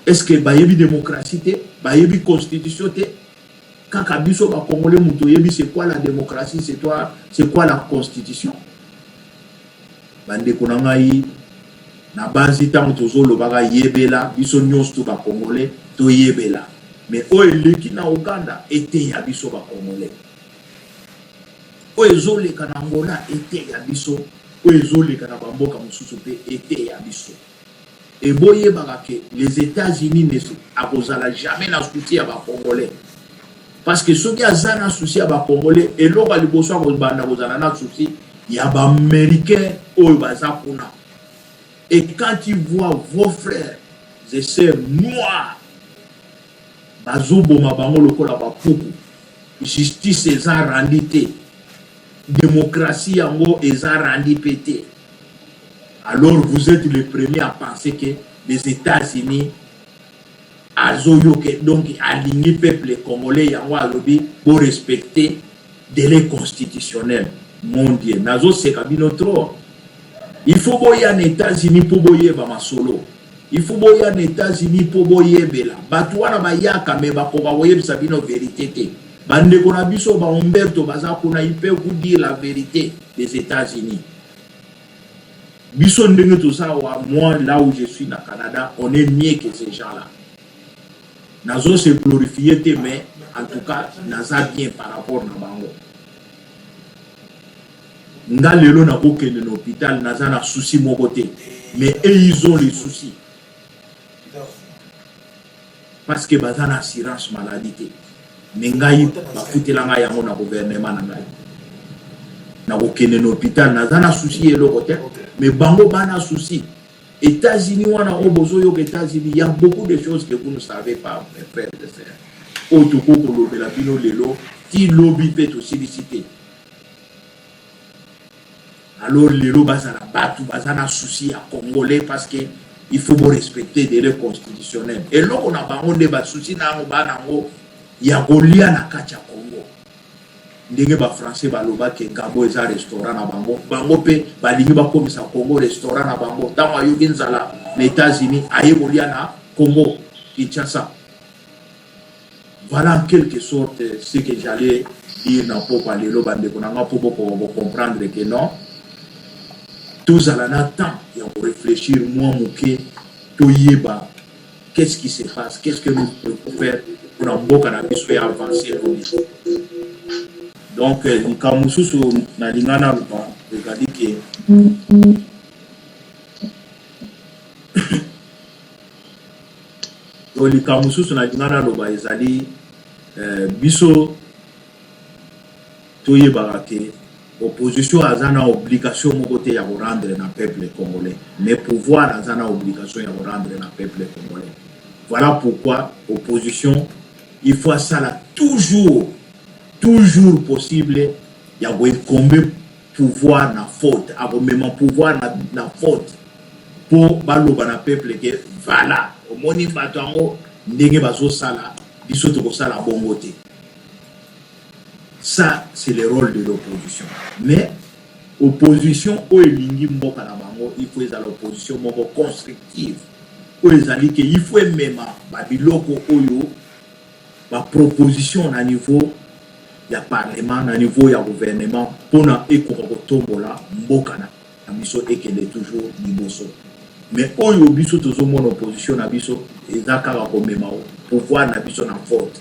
[SPEAKER 6] Est ce que bayebi démocratie te? Bayebi constitution te? Kaka biso bacongolais moto oyebi c'est quoi la démocratie, c'est toi, c'est quoi la constitution. Bandeko na ngai, na banzi ntango tozolobaka, yebela biso nyonso to bacongolais toyebela. Mais oyo eleki na Uganda eteya biso bacongolais. Oyo ezoleka na Angola eteya biso, oyo ezoleka na bamboka mosusu mpe eteya biso. Et boyebaka que les Etats-Unis ne akozala jamais na souci ya ba Congolais. Parce que soki aza na souci ya ba Congolais, eloko ya liboso akobanda kozala na souci ya ba Américains oyo baza kuna. Et quand tu vois vos frères et sœurs noirs bazoboma bango lokola bapuku, justice eza rendu te, démocratie yango eza rendu pe te, alors vous êtes le premier à penser que les États-Unis azoyoke, donc alingi peuple congolais, yango alobi bo respecter délai constitutionnel. Mon Dieu, nazoseka bino trop. Il faut boya na États-Unis mpo boyeba masolo, il faut boya na États-Unis mpo boyebela bato wana bayaka, me bakoka koyebisa bino vérité te. Bandeko na biso ba Humberto baza kuna, il peut vous dire la vérité des États-Unis. Biso ndenge toza wa, moi là où je suis na Canada, on est mieux que ces gens là. Nazo se glorifier te, mais en tout cas naza bien par rapport na bango. Nga lelo nakokende na hôpital, naza na souci moko te, mais eux, ils ont les soucis parce que baza na assurance maladie te. Me ngai bafutela ngai yango na gouvernement na ngai. Nakokende na hôpital, naza na souci eloko te, mais bango bana souci. États-Unis wana oyo bozoyoka, États-Unis, il y a beaucoup de choses que vous ne savez pas, mes frères et sœurs, oyo tokoki kolobela bino lelo ti lobi mpe tosilisi te. Alors lelo bazala bato baza na souci ya Congolais parce que il faut borespecter délai constitutionnel. Eloko na bango nde basusi na yango, bana yango ya kolia na kati ya Congo. Ndenge Bafrançais balobaki Gabon eza restaurant na bango, bango mpe balingi bakomisa Congo restaurant na bango. Ntango ayoki nzala na États-Unis, aye kolia na Congo Kinshasa. Voilà en quelque sorte ce que j'allais dire na pokwa lelo, bandeko na nga, mpo bokoka kocomprendre que non, tozala na temps ya koréfléchir mwa moke, toyeba qu'est-ce qui se passe, qu'est-ce que nous pouvons faire mpona mboka na biso ya avance lobi. Donc likambo mosusu nalinga naloba ezali ke to likambo mosusu nalinga naloba ezali biso toyebaka ke opposition aza na obligation moko te ya korendre na peuple congolais, mais pouvoir aza na obligation ya korendre na peuple congolais. Voilà pourquoi opposition, il faut asala toujours, toujours possible ya koekombe pouvoir na faute, akomema pouvoir na faute mpo baloba na peuple ke voilà, omoni bato yango ndenge bazosala, biso tokosala bongo te. Ça, c'est le rôle de l'opposition. Mais opposition oyo elingi mboka na bango, il faut ezala opposition moko constructive, oyo ezali ke il faut emema babiloko oyo baproposition na niveau ya parlement, na niveau ya gouvernement, mpona ekoka kotombola mboka na biso, ekende toujours liboso. Mais oyo biso tozomona, opposition na biso eza kaka komema pouvoir na biso na faute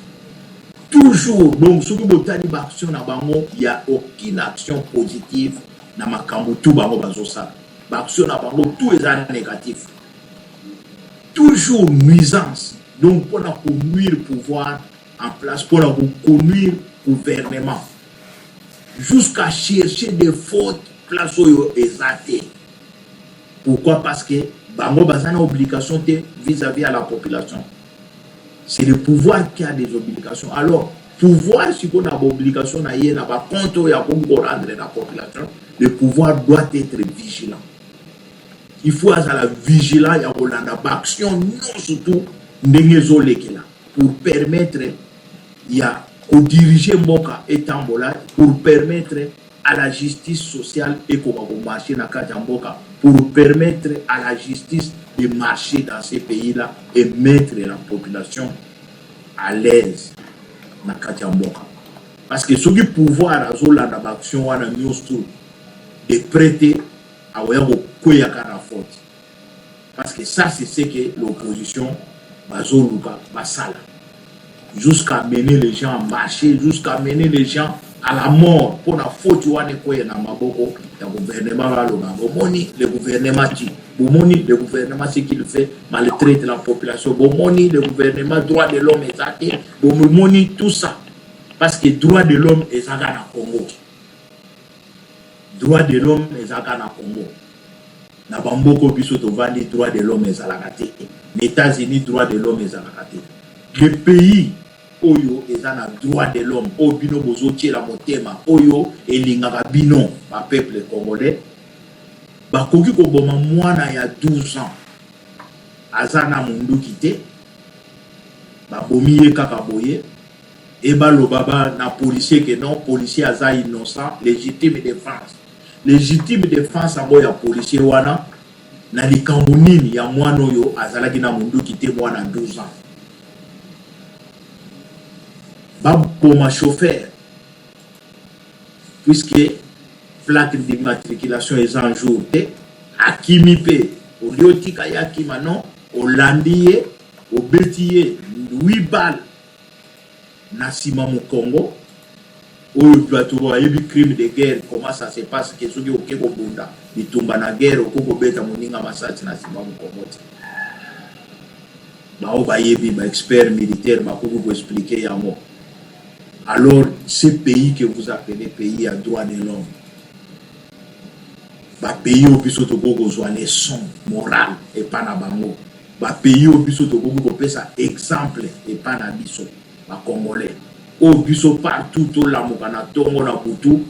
[SPEAKER 6] toujours. Donc soki botali baaction na bango, ya aucune action positive na makambo tu bango bazosala. Baaction na bango tout eza négatif, toujours nuisance. Donc mpona konuire pouvoir en place, mpona konuire gouvernement, jusqu'à chercher des fautes place oyo eza te. Pourquoi? Parce que bango baza na obligation te vis-à-vis à la population. C'est le pouvoir qui a des obligations. Alors pouvoir sikoyo na baobligation na ye, na bacompte oyo akoki korendre na population, le pouvoir doit être vigilant. Il faut azala vigilant ya kolanda baaction nyonso tu ndenge ezolekela, pour permettre ya kodirige mboka etambola, pour permettre à la justice sociale ekoka komarcher na kati ya mboka, pour permettre à la justice de marcher dans ces pays-là et mettre la population à l'aise na kati ya mboka. Parce que soki pouvoir azolanda baaction wana nyonso de près te, akoya kokweyaka na faute, parce que ça, c'est ce que l'opposition bazoluka basala, jusqu'à mener les gens à marcher, jusqu'à mener les gens. à la mort mpo na faute wana ekweya na maboko ya gouvernement. Baloba: "Bomoni, le gouvernement ti, bomoni, le gouvernement, ce qu'il fait, maltraite la population. Bomoni, le gouvernement, droit de l'homme eza te. Bomoni." Tout ça parce que droit de l'homme ezaka na Congo, droit de l'homme ezaka na Congo. Na bamboka biso tovandi, droit de l'homme ezalaka te. Na États-Unis, droit de l'homme ezalaka te. Le pays oyo eza na droit de l'homme, oyo bino bozotiela motema, oyo elingaka bino bapeuple congolais, bakoki koboma mwana ya 12 ans, aza na monduki te, babomi ye kaka boye, e baloba ba na policier ke non, policier aza innocent, légitime défense. Légitime défense yango ya policier wana na likambo nini ya mwana oyo azalaki na monduki te, mwana 12 ans? Baboma chauffeur puisque plaque d'immatriculation eza en jour te, akimi mpe. Olie otika ye akima, non, olandi ye, obeti ye 8 balles na nsima mokongo. Oyo bato bayebi crime de guerre, comment ça se passe ke soki oke kobunda bitumba na guerre, okoki kobeta moninga masasi na nsima mokongo te. Bao bayebi, baexpert militaire, bakoki koexpliquer yango. Alors, ce pays que vous appelez pays à droit de l'homme, bapays oyo biso tokoki kozwa leçon morale epa na bango, bapays oyo biso tokoki kopesa exemple epa na biso bacongolais, oyo biso partout tolamuka na ntongo na butu,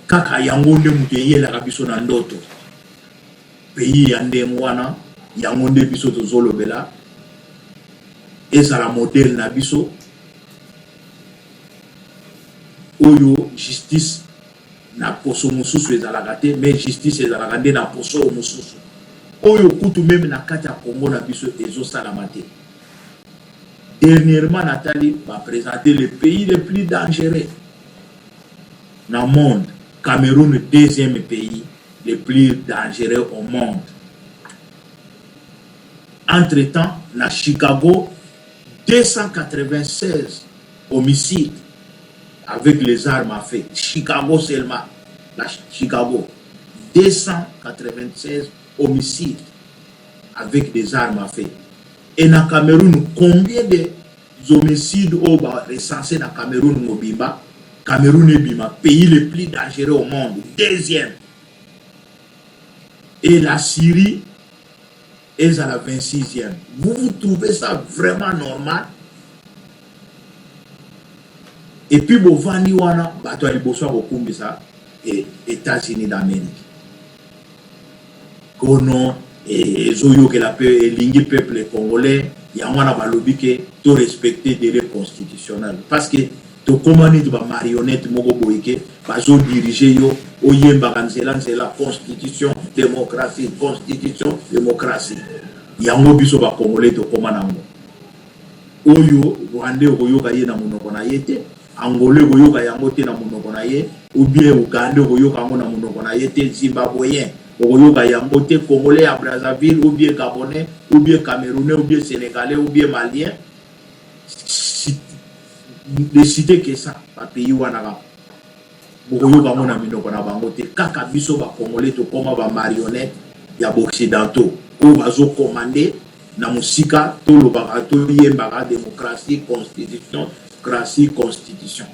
[SPEAKER 6] kaka yango nde moto eyelaka biso na ndoto, pays ya ndenge wana, yango nde biso tozolobela ezala modèle na biso, oyo justice na poso mosusu ezalaka te, mais justice ezalaka nde na poso oyo mosusu, oyo kutu même na kati ya Congo na biso ezosalama te. Dernièrement, natali baprésenter le pays le plus dangereux na monde, Cameroun, deuxième pays le plus dangereux au monde. Entre temps, na Chicago, 296 homicides avec les armes à feu. Chicago seulement, la Chicago, 296 homicides avec des armes à feu. Et na Cameroun, combien de homicides oyo barecensé na Cameroun mobimba? Cameroun ebima pays le plus dangereux au monde, deuxième, et la Syrie ezala 26e. Vous, vous trouvez ça vraiment normal? Et puis bovandi wana, bato ya liboso ya kokumbisa États-Unis d'Amérique kono ezoyokela mpe elingi peuple congolais. Yango wana balobi ke to respecter délai constitutionnel, parce que tokóma neti bamarionnette moko boye ke bazodiriger yo, oyembaka nzela nzela constitution, démocratie, constitution, démocratie. Yango biso bacongolais tokóma nango. Oyo Rwandais okoyoka ye na monoko na ye te, Angolais okoyoka yango te na monoko na ye, ou bien Ugandais okoyoka yango na monoko na ye te, Zimbabwéen okoyoka yango te. Congolais ya Brazzaville, ou bien Gabonais, ou bien Camerounais, ou bien Sénégalais, ou bien Malien, de citer que ça, bapays wana kaka bokoyoka yango na minoko na bango te. Kaka biso bacongolais tokóma bamarionnette ya baoccidentaux oyo bazokommander na mosika. Tolobaka, toyembaka démocratie, constitution, démocratie, constitution,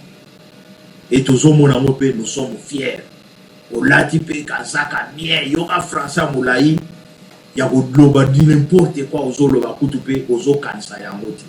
[SPEAKER 6] et tozomona yango mpe nous sommes fiers. Olati mpe kazaka bien, yoka français ya molai ya koloba du n'importe quoi, ozoloba kutu mpe ozokanisa yango te.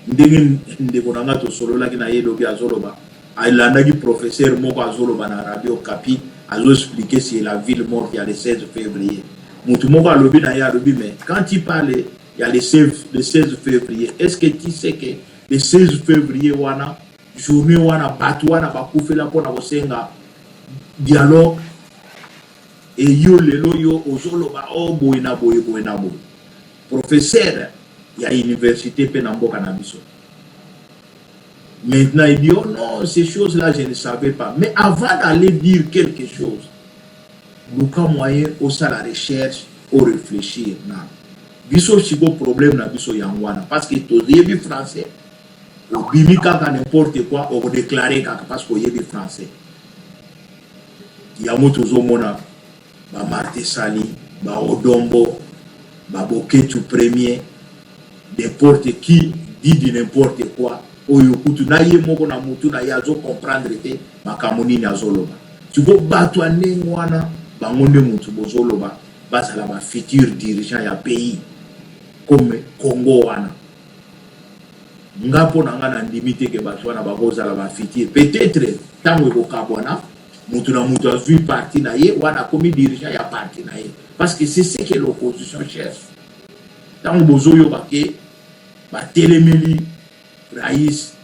[SPEAKER 6] Ndenge ndeko na nga tosololaki na ye lobi, azoloba alandaki professeur moko azoloba na Radio Kapi, azoexpliquer sur la ville morte ya le 16 février. Motu moko alobi na ye, alobi: "Mais quand tu parles ya le 16 février, est ce que tu sais que le 16 février wana, journée wana, bato wana bakufela mpona kosenga dialogue, e yo lelo yo ozoloba o boye na boye, boye na boye?" Professeur ya université mpe na mboka na biso. Maintenant, il dit: "Oh non, ces choses là je ne savais pas." Mais avant d'aller dire quelque chose, luka moyen osala recherche, oréfléchir. Na biso siko, problème na biso yango wana, parce que toyebi français. Obimi kaka n'importe quoi, oko declarer kaka parce que oyebi français. Yango tozomona ba Marthe Sali, ba Odombo, ba Boketshu premier, n'importe qui dit du n'importe quoi, oyo kutu na ye moko na mutu na ye azo comprendre te makambo nini azoloba. Sikoyo bato ya ndenge wana bango nde mutu bozoloba bazala ba futur dirigeant ya pays comme Congo wana. Nga mpo na nga nandimi te ke bato wana bakozala ba futur. Peut-etre tango ekokabwana, mutu na mutu azui parti na ye, wana akomi dirigeant ya parti na ye. Parce que c'est ce que l'opposition cherche. Tango bozoyoka ke batelemeli Rais,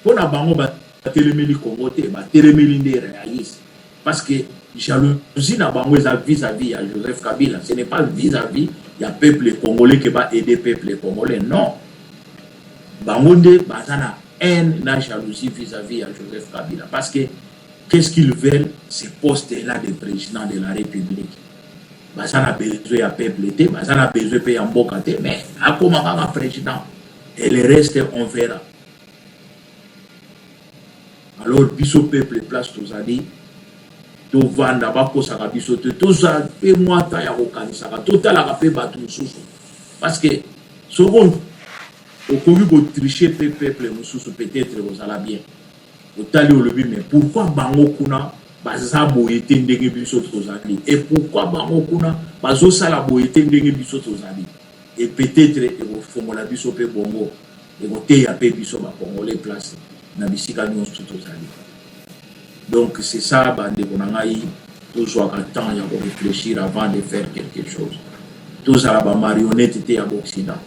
[SPEAKER 6] mpo na bango batelemeli Congo te, batelemeli nde Rais. Parce que jalousie na bango eza vis-à-vis ya Joseph Kabila, ce n'est pas vis-à-vis ya peuple congolais que ba aider peuple congolais, non. Bango nde baza na haine na jalousie vis-à-vis ya Joseph Kabila parce que qu'est-ce qu'ils veulent, ce poste là de président de la République. Baza na besoin ya peuple te, baza na besoin pe ya mboka te, mais akoma kaka président et le reste on verra. Alors biso peuple place tozali tovanda, bakosaka biso te, tozala pe mwa temps ya kokanisaka, totalaka pe bato mosusu parce que soki okoki kotricher pe peuple mosusu peut-être kozala bien. Otali olobi mais pourquoi bango kuna baza boye te ndenge biso tozali, et pourquoi bango kuna bazosala boye te ndenge biso tozali, et peut-être ekofongola biso pe bongo, ekoteya pe biso ba congolais place na bisika nyonso tozali. Donc c'est ça bandeko na ngai, tozwaka temps ya ko réfléchir avant de faire quelque chose. Tozala ba marionnette te ya Occident,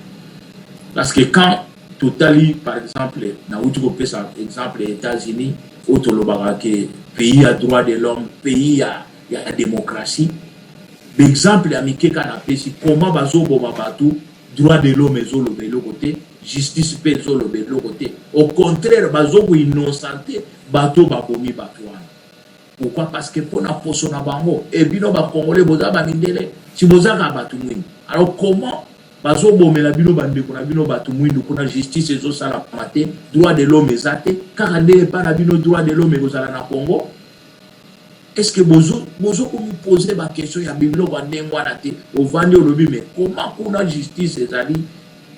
[SPEAKER 6] parce que quand totali par exemple, nauti kopesa exemple ya États-Unis oyo tolobaka ke pays ya droit de l'homme, pays ya démocratie, exemple ya mike kaka napesi, comment bazoboma bato, droit de l'homme ezoloba eloko te, justice mpe ezoloba eloko te, au contraire bazokoinnocenter bato babomi bato wana. Pourquoi? Parce que mpona poso na bango. E bino bacongolais boza bamindele, si bozaka bato mwindu, alors comment bazobomela bino bandeko na bino bato mwindu kuna, justice ezosalama te, droit de l'homme eza te, kaka nde epa na bino droit de l'homme ekozala na Congo? Est ce que bozo komipose baquestion ya biloko ya ndenge wana te? Ovandi olobi mais comment kuna justice ezali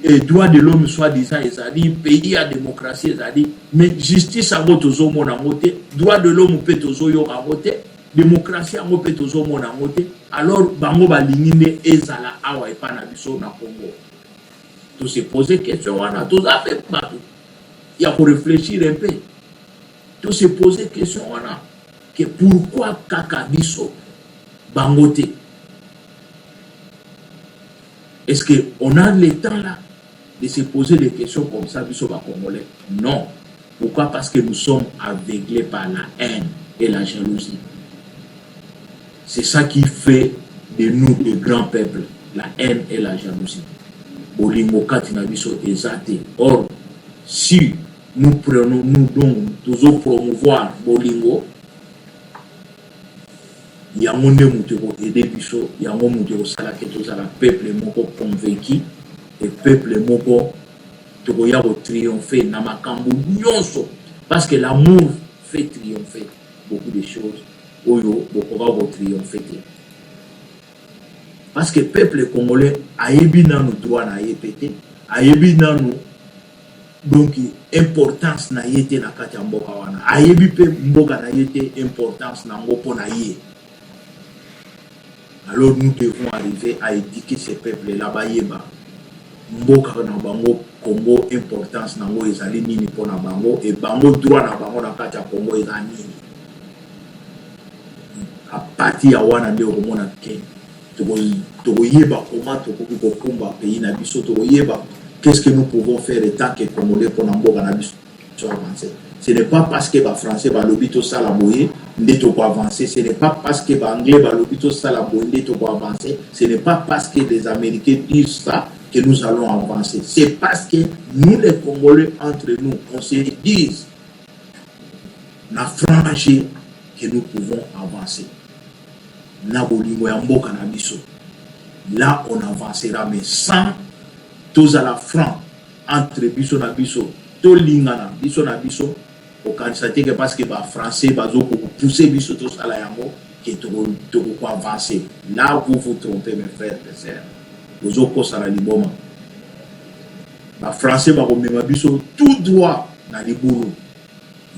[SPEAKER 6] et droit de l'homme soi-disant ezali, pays ya démocratie ezali, mais justice yango tozomona yango te, droit de l'homme mpe tozoyoka yango te, démocratie yango mpe tozomona yango te, alors bango balingi nde ezala awa epa na biso na Congo? Tose pose question wana, toza mpe bato ya koréfléchir un peu. Tose pose question wana ke pourquoi kaka biso, bango te? Est-ce que on a le temps là de se poser des questions comme ça, biso ba congolais? Non. Pourquoi? Parce que nous sommes aveuglés par la haine et la jalousie. C'est ça qui fait de nous de grands peuples, la haine et la jalousie. Bolingo kati na biso eza te. Or si nous prenons, nous donc tozo promouvoir bolingo, yango nde moto ekoaider biso, yango moto ekosalaka tozala peuple moko convaincu et peuple moko tokoya kotriompher na makambo nyonso, parce que l'amour fait triompher beaucoup de choses oyo bokoka kotriompher te, parce que peuple congolais ayebi nanu droit na ye pe te, ayebi nanu donc importance na ye te na kati ya mboka wana, ayebi mpe mboka na ye te, importance nango mpo na ye. Alors nous devons arriver à éduquer ces peuples là, bayeba mboka na bango Congo, importance nango ezali nini mpo na bango, e bango droit na bango na kati ya Congo eza nini. À partir ya wana nde okomona ke tokoyeba comment tokoki kokumba pays na biso, tokoyeba qu'est-ce que nous pouvons faire en tant que Congolais mpona mboka na biso avancer. Ce n'est pas parce que bafrançais balobi tosala boye nde tokoavancer, ce n'est pas parce que baanglais balobi tosala boye nde tokoavancer, ce n'est pas parce que les Américains disent ça que nous allons avancer. C'est parce que nous les Congolais, entre nous, on se dise na franche que nous pouvons avancer na bolingo ya mboka na biso. Là on avancera, mais sans tozala franc entre biso na biso. Tolingana biso na biso, kokanisa te ke parce que ba français bazo ko pousser biso tosala yango ke toko ko avancer. Là vous vous trompez mes frères et sœurs. Bozo kosana liboma. Ba français bako mema biso tout droit na libulu.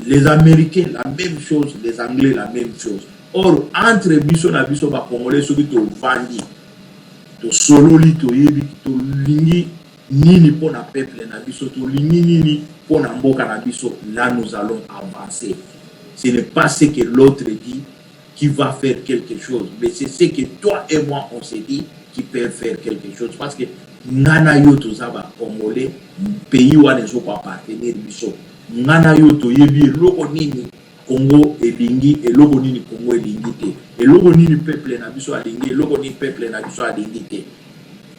[SPEAKER 6] Les americains la meme chose, les anglais la meme chose. Or entre biso na biso ba congolais soki tovandi tosololi toyebi tolingi nini pona peuple na biso, tolingi nini pona mboka na biso, là nous allons avancer. Ce n'est pas ce que l'autre dit qui va faire quelque chose, mais c'est ce que toi et moi on se dit qui peut faire quelque chose parce que nga na yo toza ba congolais, pays wana ezo ko appartenir biso. Nga na yo toyebi eloko nini Congo elingi, eloko nini Congo elingi te, eloko nini peuple na biso alingi, eloko nini peuple na biso alingi te.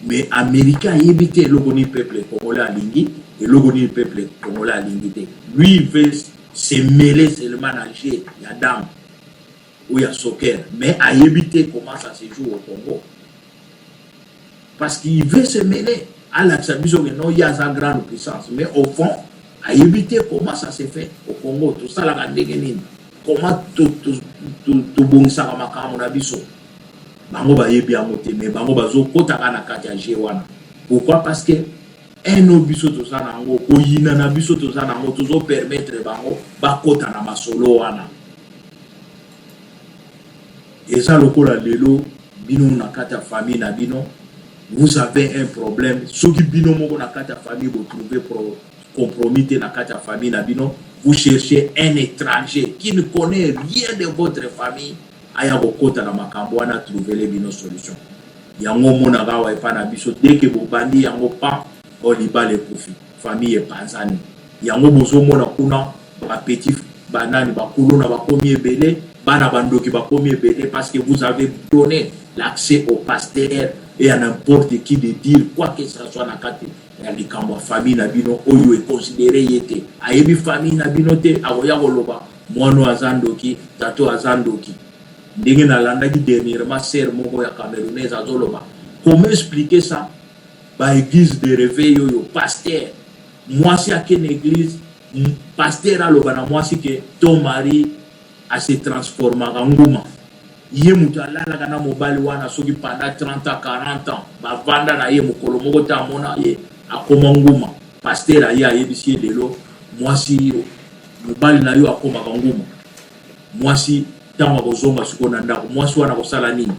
[SPEAKER 6] Mais americain ayebi te eloko nini peuple congolais alingi, eloko nini peuple congolais alingi te. Lui il veut se mêler seulement na jeu ya dame ou ya soccer, mais ayebi te comment ça se joue au Congo. Parce qu'il veut se mêler alakisa biso que non ye aza grande puissance, mais au fond ayebi te comment ça se fait au Congo, tosalaka ndenge nini, comment tobongisaka makambo na biso. Bango bayebi yango te, mais bango bazokotaka na kati ya jeu wana. Pourquoi? Parce que haine oyo biso toza na yango, koyina na biso toza na yango, tozo permettre bango bakota na masolo wana. Eza lokola lelo bino na kati ya famille na bino vous avez un problème, soki bino moko na kati ya famille bo trouver pro compromis te na kati ya famille na bino, vous cherchez un étranger qui ne connaît rien de votre famille aya kokota na makambo wana, trouvele bino solution. Yango omonaka awa epa na biso, dès que bobandi yango pa o libala ekufi, famille epanzani. Yango bozomona kuna ba petit banani bakuluna bakomi ebele, bana bandoki bakomi ebele, parce que vous avez donné l'accès au pasteur et à n'importe qui de dire quoi que ça soit na kati ya likambo ya famille na bino oyo econsidere ye te, ayebi famille na bino te, akoya koloba mwana oyo aza ndoki, tata oyo aza ndoki. Ndenge nalandaki dernièrement sœur moko ya camerounaise azoloba, comment expliquer ça, ba église de réveil oyo pasteur mwasi ake na église, pasteur aloba na mwasi ke ton mari ase transformaka nguma, ye moto alalaka na mobali wana soki pendant 30 ans 40 ans bavanda na ye, mokolo moko te amona ye akoma nguma. Pasteur aye ayebisi ye lelo mwasi mobali na yo akomaka nguma. Mwasi ntango akozonga sikoyo na ndako, mwasi wana akosala nini?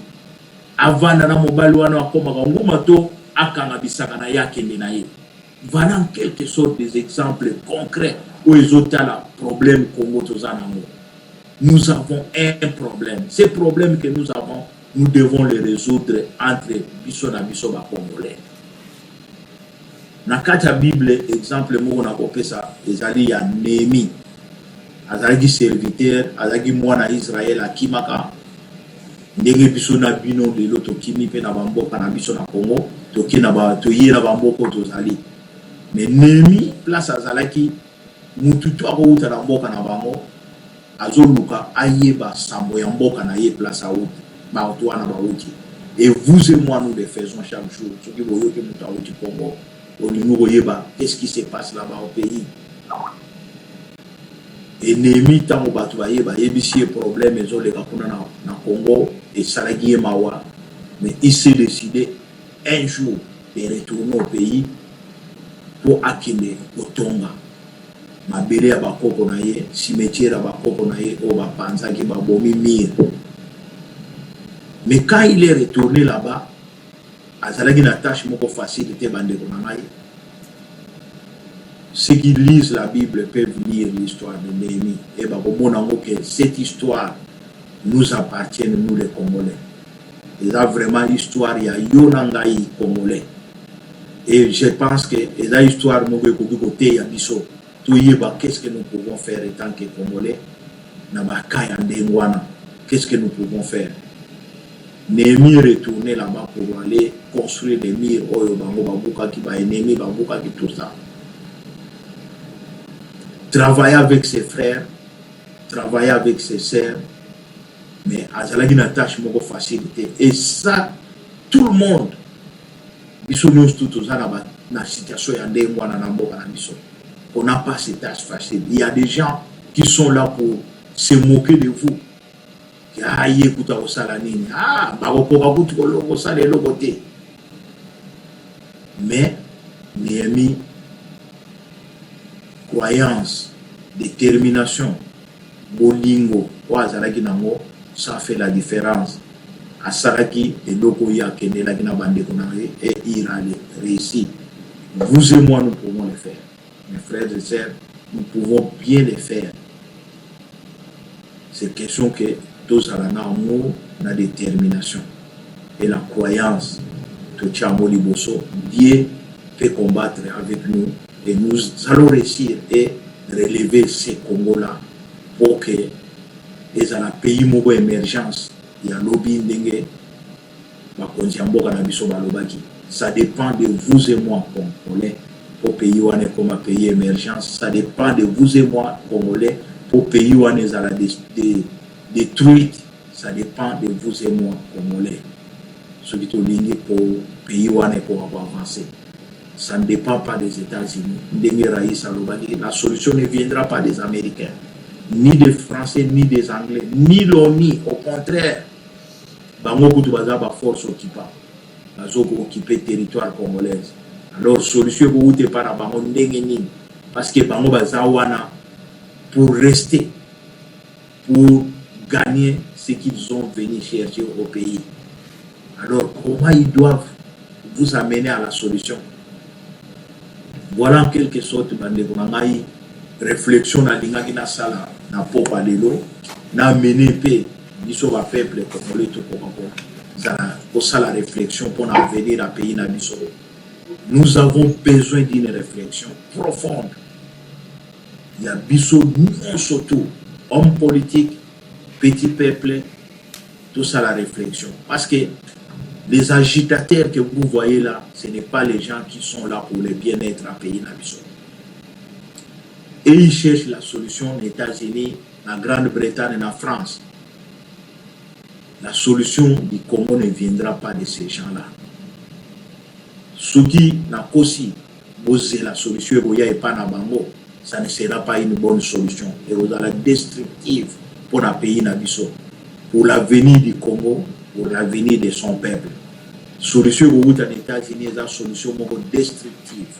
[SPEAKER 6] Avanda na mobali wana akomaka nguma to akanga bisaka na ye akende na ye? Voilà en quelque sorte des exemples concrets oyo ezotala problème Congo toza nango. Nous avons un problème. Ce problème que nous avons, nous devons le résoudre entre biso na biso ba Congolais. Na kati ya Bible, exemple moko nakopesa ezali ya Néhémie. Azalaki serviteur, azalaki mwana Israël, akimaka ndenge biso na bino lelo tokimi mpe na bamboka na biso na Congo, toke na ba toye na bamboka oyo tozali. Mais Néhémie, place azalaki mutu to akowuta na mboka na bango, azoluka ayeba sango ya mboka na ye place awuti, bato wana bawuti. Et vous et moi nous le faisons chaque jour. Soki boyoki moto awuti Congo, olingi koyeba qu'est-ce qui se passe là-bas au pays. Et Néhémie ntango bato baye bayebisi ye problème ezoleka kuna na, na Congo, esalaki ye mawa, mais il s'est décidé un jour de retourner au pays mpo akende kotonga mabele ya bakoko na ye, cimetière ya bakoko na ye oyo bapanzaki, babomi mur. Mais quand il est retourné là-bas, azalaki na tâche moko facile te, bandeko na ngai. Ceux qui lisent la Bible peuvent lire l'histoire de Néhémie et bakomona yango que cette histoire nous appartient, nous les Congolais. Eza vraiment histoire ya yo na ngai Congolais. Et je pense que eza histoire moko ekoki koteya biso toyeba qu'est-ce que nous pouvons faire en tant que Congolais na ba cas ya ndenge wana. Qu'est-ce que nous pouvons faire? Néhémie retourné là-bas pour aller construire des murs oyo bango babukaki, ba ennemis babukaki, tout ça. Travailler avec ses frères, travailler avec ses sœurs, mais azalaki na tâche moko facile te. Et ça, tout le monde, biso nyonso tu toza na, ba, na situation ya ndenge wana na mboka na biso. On n'a pas cette tâche facile. Il y a des gens qui sont là pour se moquer de vous. Ah, ye kuta kosala nini? Ah, bakokoka kutu kosala eloko te. Mais Néhémie, croyance, détermination, bolingo oyo azalaki nango, ça fait la différence. Asalaki eloko oyo akendelaki na bandeko na ye et il a réussi. Vous et moi, nous pouvons le faire. Mes frères et sœurs, nous pouvons bien le faire. C'est question que tozala na amour, na détermination et la croyance. Totia yango liboso, Dieu peut combattre avec nous et nous allons réussir et relever ce Congo-là pour que ezala pays moko émergence ya lobi, ndenge bakonzi ya mboka na biso balobaki. Ça dépend de vous et moi, Congolais, po pays wana ekoma pays émergence. Ça dépend de vous et moi, Congolais, po pays wana ezala détruite. Ça dépend de vous et moi, Congolais, soki tolingi po pays wana ekoka koavancer. Ça ne dépend pas des États-Unis. Ndenge Raïs alobaki, la solution ne viendra pas des Américains, ni des Français, ni des Anglais, ni l'ONU. Au contraire, bango kutu baza baforce occupant, bazokooccuper territoire congolaise. Alors solution ekowuta epa na bango ndenge nini? Parce que bango baza wana pour rester, pour gagner ce qu'ils ont venu chercher au pays. Alors comment ils doivent vous amener à la solution? Voilà en quelque sorte, bandeko na ngai, réflexion nalingaki nasala na pokwa lelo, na amene mpe biso bapeuple congolais tokoka kozala kosala réflexion mpona avenir ya pays na biso. Nous avons besoin d'une réflexion profonde ya biso nyonso, tout homme politique, petit peuple, tosala réflexion, parce que les agitateurs que vous voyez là, ce n'est pas les gens qui sont là pour le bien-être à pays na biso. Et ils cherchent la solution aux États-Unis, la Grande-Bretagne et la France. La solution du Congo ne viendra pas de ces gens-là. Soki nakosi, bozela solution ekoya epa na bango, ça ne sera pas une bonne solution, ekozala destructive pour na pays na biso, pour l'avenir du Congo, pour l'avenir de son peuple. Solution ekowuta na États-Unis eza solution moko destructive,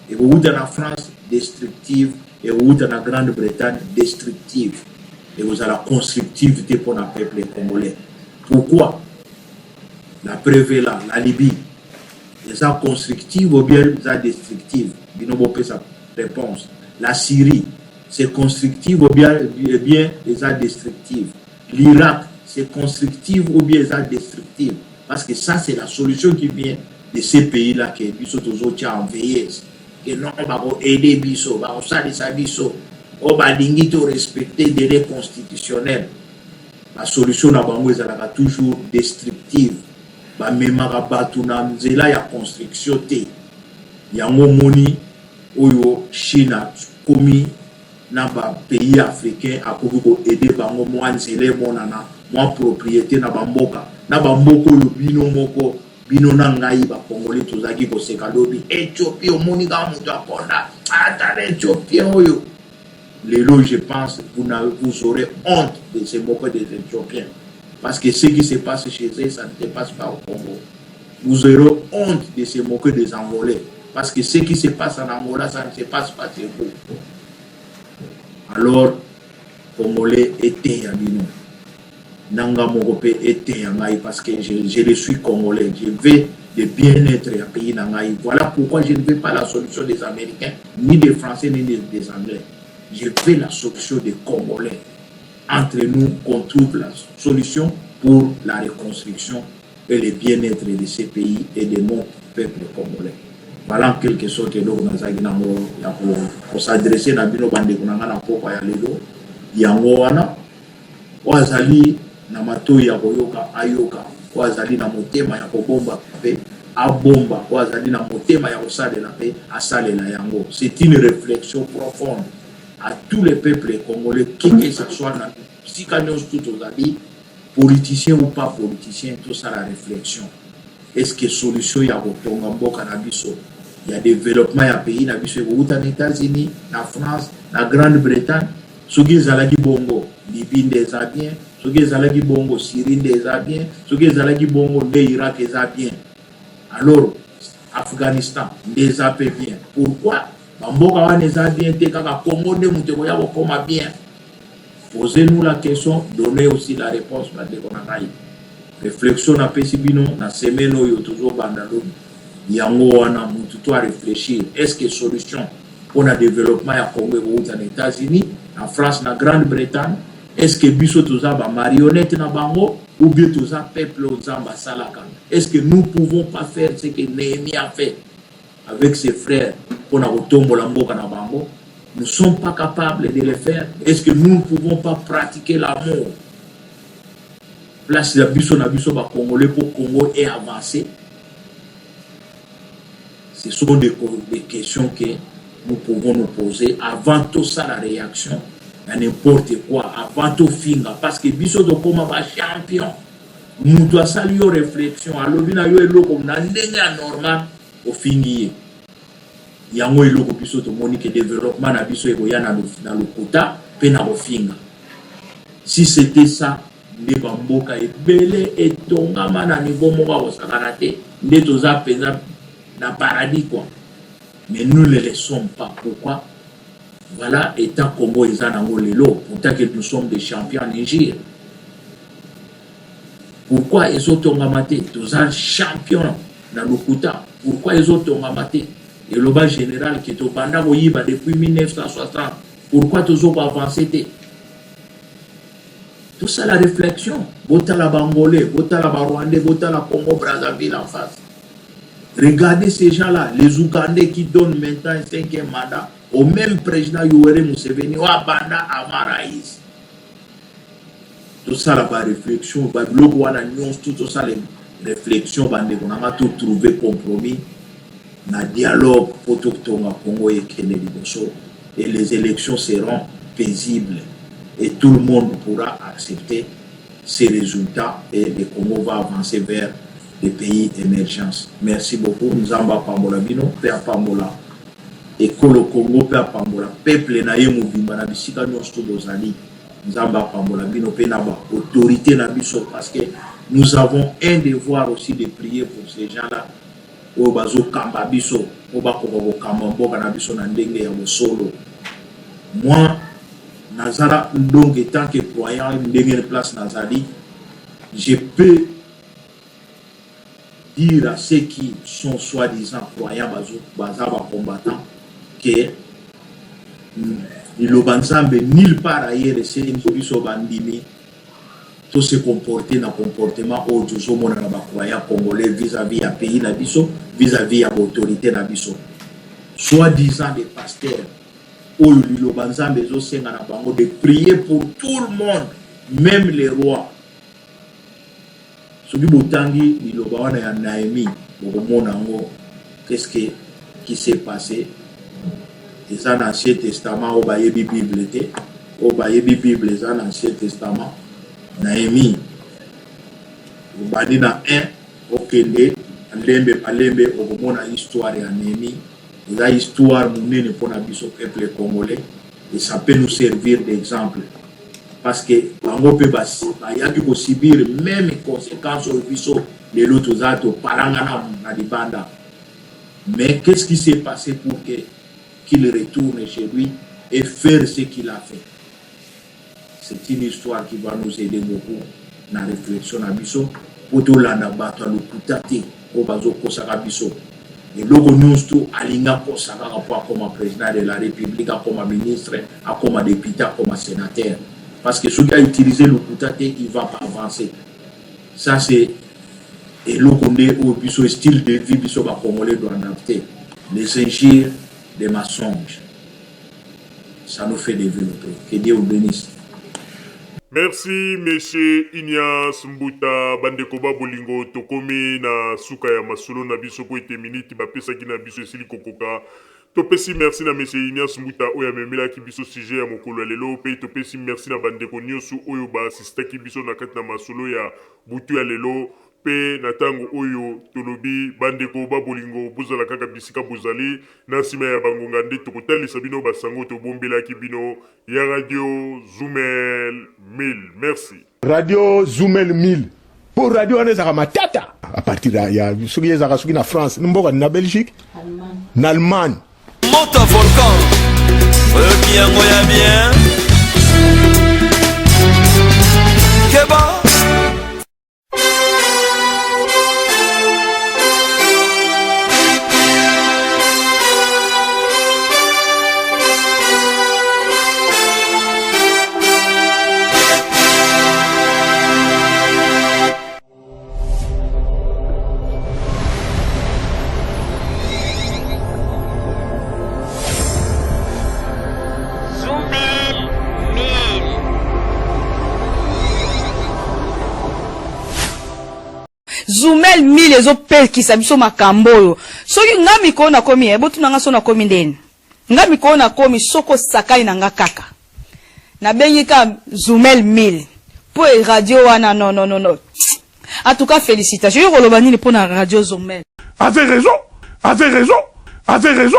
[SPEAKER 6] ekowuta na France destructive, ekowuta na Grande-Bretagne destructive, ekozala constructive te mpona peuple congolais. Pourquoi? La preuve est là, la Libye eza constructive ou bien eza destructive? Bino bopesa réponse. La Syrie, c'est constructive ou bien eza destructive? L'Irak, c'est constructive ou bien eza destructive? Parce que ça, c'est la solution qui vient de ces pays là que biso tozotia en veilleuse, que non, bakoaider biso, bakosalisa biso, oyo balingi to respecter délai constitutionnel. Basolution na bango ezalaka toujours destructive, bamemaka bato na nzela ya construction te. Yango moni oyo Chine akomi na bapays africain, akoki koaider bango mwa nzela emonana, mwa propriété na bamboka, na bamboka oyo bino moko, bino na ngai bacongolais tozalaki koseka lobi. Éthiopie, omoni kaka moto akonda, ata na Éthiopien oyo lelo, je pense vous aurez honte de se moquer des Éthiopiens, parce que ce qui se passe chez eux, ça ne se passe pas au Congo. Vous aurez honte de se moquer des Angolais, parce que ce qui se passe en Angola, ça ne se passe pas chez vous. Alors Congolais, eteya bino nanga moko mpe eteya ngai, parce que je le suis congolais, je veux le bien-être ya pays na ngai. Voilà pourquoi je ne veux pas la solution des Américains, ni des Français, ni des Anglais. Je veux la solution des Congolais, entre nous, qu'on trouve la solution pour la reconstruction et le bien-être de ces pays et de mon peuple congolais. Voilà en quelque sorte eloko nazalaki nango ya kos'adresser na bino, bandeko na ngai, na pokwa ya lelo. Yango wana, oyo azali na matoi ya koyoka ayoka, oyo azali na motema ya kobomba mpe abomba, oyo azali na motema ya kosalela mpe asalela yango. C'est une réflexion profonde à tous les peuples congolais, qui que ce soit na sika nyonso tu tozali, politicien ou pas politicien, tosala réflexion: est ce que solution ya kotonga mboka na biso, ya developpement ya pays na biso ekowuta na Etats-Unis, na France, na Grande-Bretagne? Soki ezalaki bongo, Libye nde eza bien, soki ezalaki bongo, Syrie nde eza bien, soki ezalaki bongo nde Irak eza bien. Alors Afghanistan nde eza pe bien. Pourquoi ba mboka wana eza bien te kaka Congo nde moto ekoya kokoma bien? Posez-nous la question, donnez aussi la réponse bandeko na ngai. Réflexion napesi bino na semaine oyo tozobanda lobi yango wana mutu to a réfléchir est-ce que solution pona développement ya Congo ekowuta na États-Unis, na France, na Grande-Bretagne? Est-ce que biso toza ba marionnette na bango ou bien toza peuple oyo Nzambe asalaka? Est-ce que nous pouvons pas faire ce que Néhémie a fait avec ses frères pona kotombola mboka na bango? Nous sommes pas capables de le faire. Est-ce que nous ne pouvons pas pratiquer l'amour? Place ya biso na biso ba Congolais po Congo est avancé. Ce sont des, des questions que nous pouvons nous poser avant tout ça la réaction na n'importe quoi, avant tout finga parce que biso tokoma ba champion. Mutu asali yo réflexion, alobi na yo eloko na ndenge ya normal, ofingi ye. Yango eloko biso tomoni ke développement na biso ekoya na lokuta pe na kofinga. Si c'était ça, nde ba mboka ebele etongama na niveau moko ya kosakana te, nde toza penza na paradis quoi. Mais nous ne le sommes pas. Pourquoi? Voilà etat Congo eza nango lelo, pourtant que nous sommes des champions en injure. Pourquoi ezotongama te? Toza champion na lokuta. Pourquoi ezotongama te? Eloba général que tobanda koyiba depuis 1960. Pourquoi tozo ko avancer te? Tosala réflexion. Botala ba Angolais, botala ba Rwandais, botala Congo Brazzaville en face. Regardez ces gens-là, les Ougandais qui donnent maintenant un cinquième mandat au même président Yoweri Museveni, oyo abanda avant Raïs. Tosala ba réflexion, ba biloko wana nyonso tosala réflexion bandeko na nga, to trouver compromis na dialogue po totonga Congo ekende liboso et les élections seront paisibles et tout le monde pourra accepter ces résultats et le Congo va avancer vers des pays émergence. Merci beaucoup. Nzambe apambola bino pe apambola ekolo Congo pe apambola peuple na ye mobimba na bisika nyonso bozali. Nzambe apambola bino pe na ba autorité na biso parce que nous avons un devoir aussi de prier pour ces gens-là oyo bazokamba biso po bakoka kokamba mboka na biso na ndenge ya bosolo. Moi nazala donc en tant que croyant ndenge place nazali, je peux dire à ceux qui sont soi-disant croyants baza ba combattants que liloba Nzambe nulle part ailleurs esengi biso bandimi to se comporter na comportement oyo tozomona na ba croyants congolais vis-à-vis ya pays na biso, vis-à-vis ya ba autorité na biso, soi-disant des pasteurs oyo liloba Nzambe ezosenga na bango de prier pour tout le monde, même les rois. Soki botangi liloba wana ya Naemi, bokomona yango qu'est-ce que qui s'est passé. Eza na Ancien Testament, oyo bayebi Bible te, oyo bayebi Bible eza na Ancien Testament. Naemi, obandi na 1 okende malembe malembe, okomona histoire ya Naemi. Eza histoire monene mpona biso peuple congolais et ça peut nous servir d'exemple parce que bango mpe bayaki kosubir même conséquence oyo biso lelo toza topalangana na libanda. Mais qu'est-ce qui s'est passé pour que qu'il retourne chez lui et faire ce qu'il a fait? C'est une histoire qui va nous aider beaucoup na réflexion na biso po tolanda bato ya lokuta te oyo bazokosaka biso eloko nyonso to alingi akosa kaka po akoma président de la république, akoma ministre, akoma député, akoma sénateur, parce que soki autiliser lokuta te, il va pas avancer. Ça, c'est eloko nde oyo biso style de vie biso bacongolais doit adapter: les injures, les mensonges, ça nous fait développer. Que Dieu vous bénisse.
[SPEAKER 1] Merci monsieur Ignace Mbuta. Bandeko ba bolingo, tokomi na suka ya masolo na biso po ete miniti bapesaki na biso esili kokoka. Topesi merci na monsieur Ignace Mbuta oyo amemelaki biso sujet ya mokolo ya lelo, pe topesi merci na bandeko nyonso oyo baasistaki biso na kati na masolo ya butu ya lelo. Mpe na tango oyo tolobi, bandeko ba bolingo, bozala kaka bisika bozali, na sima ya bangonga nde tokotalisa bino ba sango tobombelaki bino ya radio Zumel 1000. Merci.
[SPEAKER 3] Radio Zumel 1000 po radio wana ezalaka matata à partir ya, ya soki ezalaka soki na France mboka na Belgique na Allemagne.
[SPEAKER 4] Moto volcan oyoki yango ya bien keba.
[SPEAKER 2] Zumel 1000.
[SPEAKER 5] Zumel 1000 ezopekisa biso makambo oyo. Soki nga mikolo nakomi eh, botuna nga so nakomi ndeni. Nga mikolo nakomi soki osakani na nga kaka. Nabengi ka Zumel 1000. Po e radio wana non non non non. En tout cas félicitations. Yo koloba nini pona radio Zumel?
[SPEAKER 7] Avait raison, avait raison, avait raison.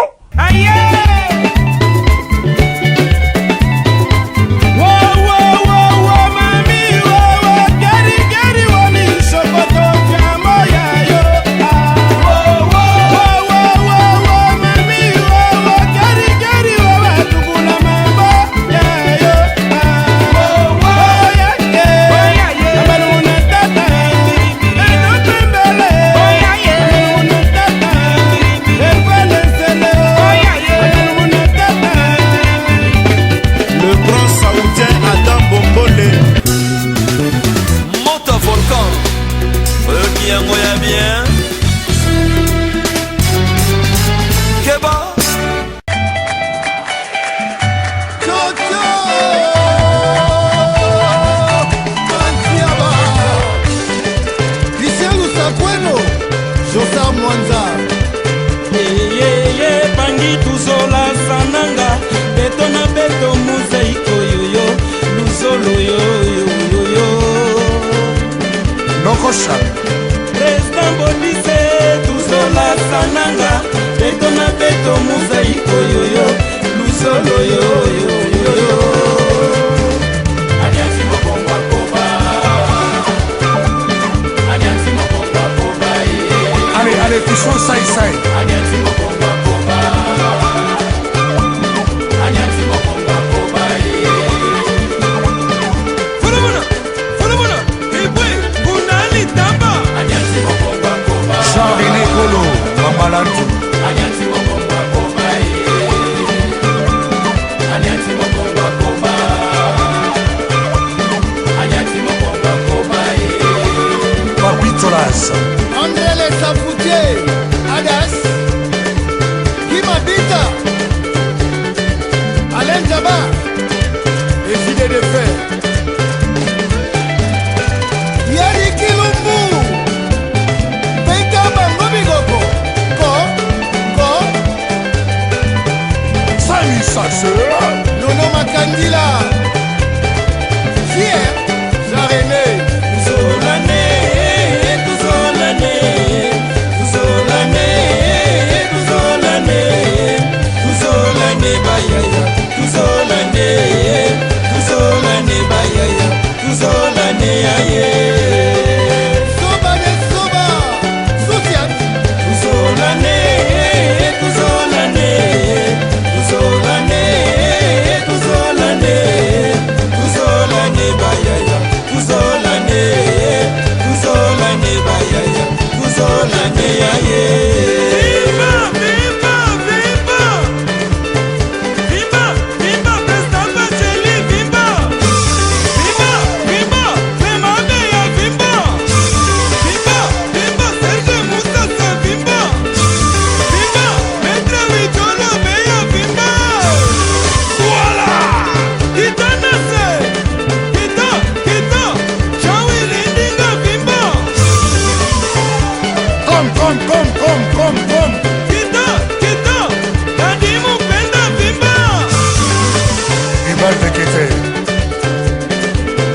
[SPEAKER 4] Le grand saoudien Adam Bombole. Moto volcan oyoki yango ya bien keba.
[SPEAKER 8] Christian Lusakweno, Josar Mwanza.
[SPEAKER 9] Eyeye pangi tuzola sananga beto na beto mozaiko yoyo luzolo yoyoyoyo
[SPEAKER 7] Nokosha.
[SPEAKER 9] President Bodise tuzola sananga beto na beto mozaiko yoyo luzolo yoyoyoyo.
[SPEAKER 7] Allez, allez, touchons ça, ça.
[SPEAKER 9] Fulumuna, fulumuna, ibwe, bunali tamba.
[SPEAKER 7] Jean-René Kolo, Mamalantou. Papi Tolas.
[SPEAKER 8] André Le Safoutier, Adas, Kimabita, Alain Djaba,
[SPEAKER 7] Les idées de fer.
[SPEAKER 8] Yadi Kilumbu, Peka Bango Bigoko, Ko, Ko,
[SPEAKER 7] Samy Sasseur.
[SPEAKER 8] Nono Makandila, Fier, Jean-René,
[SPEAKER 9] Tuzolane, tuzolane, tuzolane, tuzolane, tuzolane bayaya, tuzolane, tuzolane bayaya, tuzolane aye.
[SPEAKER 8] Soba de Soba, Soufiane,
[SPEAKER 9] Tuzolane, tuzolane, tuzolane, tuzolane, tuzolane bayaya, tuzolane, tuzolane bayaya, tuzolane aye. Viva, viva, viva! Viva, viva, President Bacheli, viva! Viva, viva, Femabeya, viva! Viva, viva, Serge Moussassa, viva! Viva, Maître Wijolo, Beya, viva! Voilà! Kita Nase! Kita, kita! Jean-Willy Ndinga, viva!
[SPEAKER 7] Comme, comme, comme, comme, comme, comme.
[SPEAKER 9] Kita, kita! Dadi Mupenda, viva!
[SPEAKER 7] Ibal de Kete.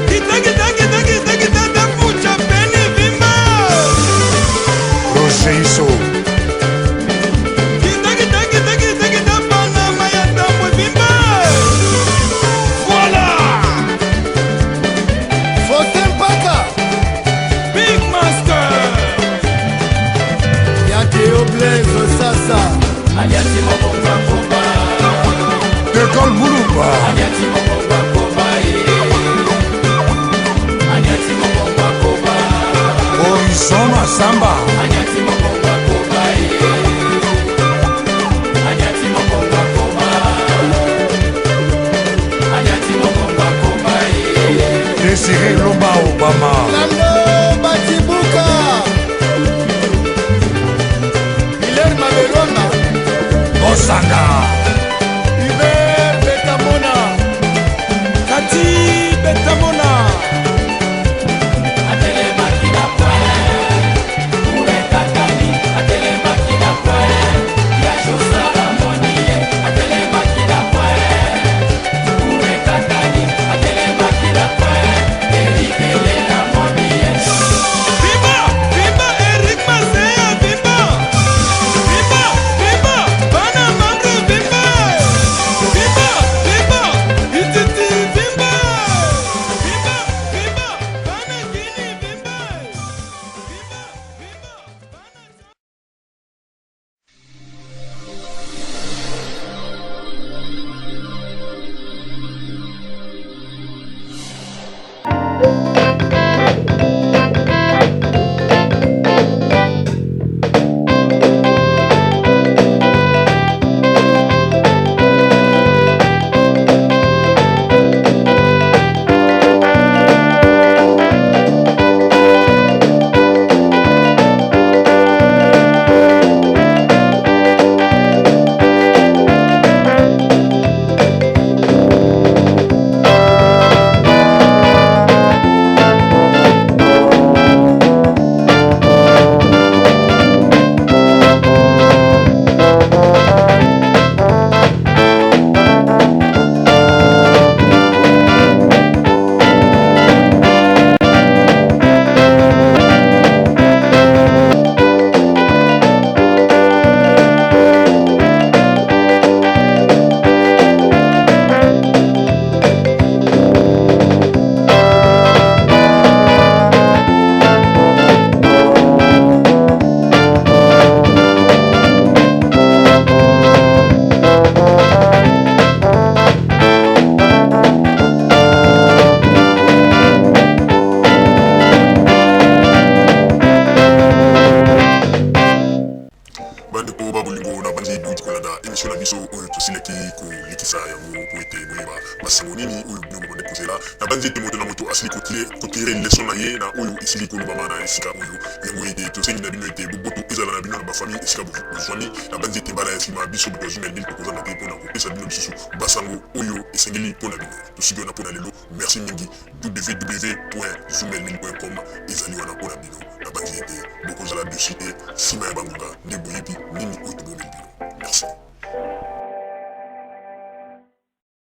[SPEAKER 9] Kita, kita, kita, kita, kita, Dafucha, Beni, viva!
[SPEAKER 7] Seiso.
[SPEAKER 9] Voilà.
[SPEAKER 8] Faustin Mpaka.
[SPEAKER 9] Big Master.
[SPEAKER 8] Yakeo Blaise Sasa.
[SPEAKER 7] De Gaulle Moulumba. Horizon Massamba. Désiré Lomba Obama.
[SPEAKER 8] Lando Batibuka. Hilaire Mabelwanga.
[SPEAKER 7] Osanga.
[SPEAKER 8] Hubert Betamona.
[SPEAKER 9] Kati Betamona. Vimba, vimba, Eric Masea, vimba. Vimba, vimba, bana mambre, vimba. Vimba, vimba, ititi, vimba. Vimba, vimba, bana Guinea, vimba. Vimba, vimba, bana.
[SPEAKER 1] Bandeko ba bolingo, na banzi bouti kolanda émission na biso oyo tosilaki kolekisa yango po ete boyeba basango nini oyo bino bobande kozela. Na banzi ete moto na moto asili kotirer leçon na ye na oyo esili kolobama na esika oyo. Yango ete tosengi na bino ete boboto ezala na bino na bafamille esika bozwami. Na banzi ete mbala ya nsima, biso bato ya Zumel 1000 tokozanga te mpona kopesa bino lisusu basango oyo esengeli mpona bino. Tosiki wana mpona lelo. Merci mingi. www.zumel1000.com ezali wana mpona bino. Na banzi ete bokozala dessus te nsima ya bangonga nde boyebi nini oyo tobomeli bino. Merci.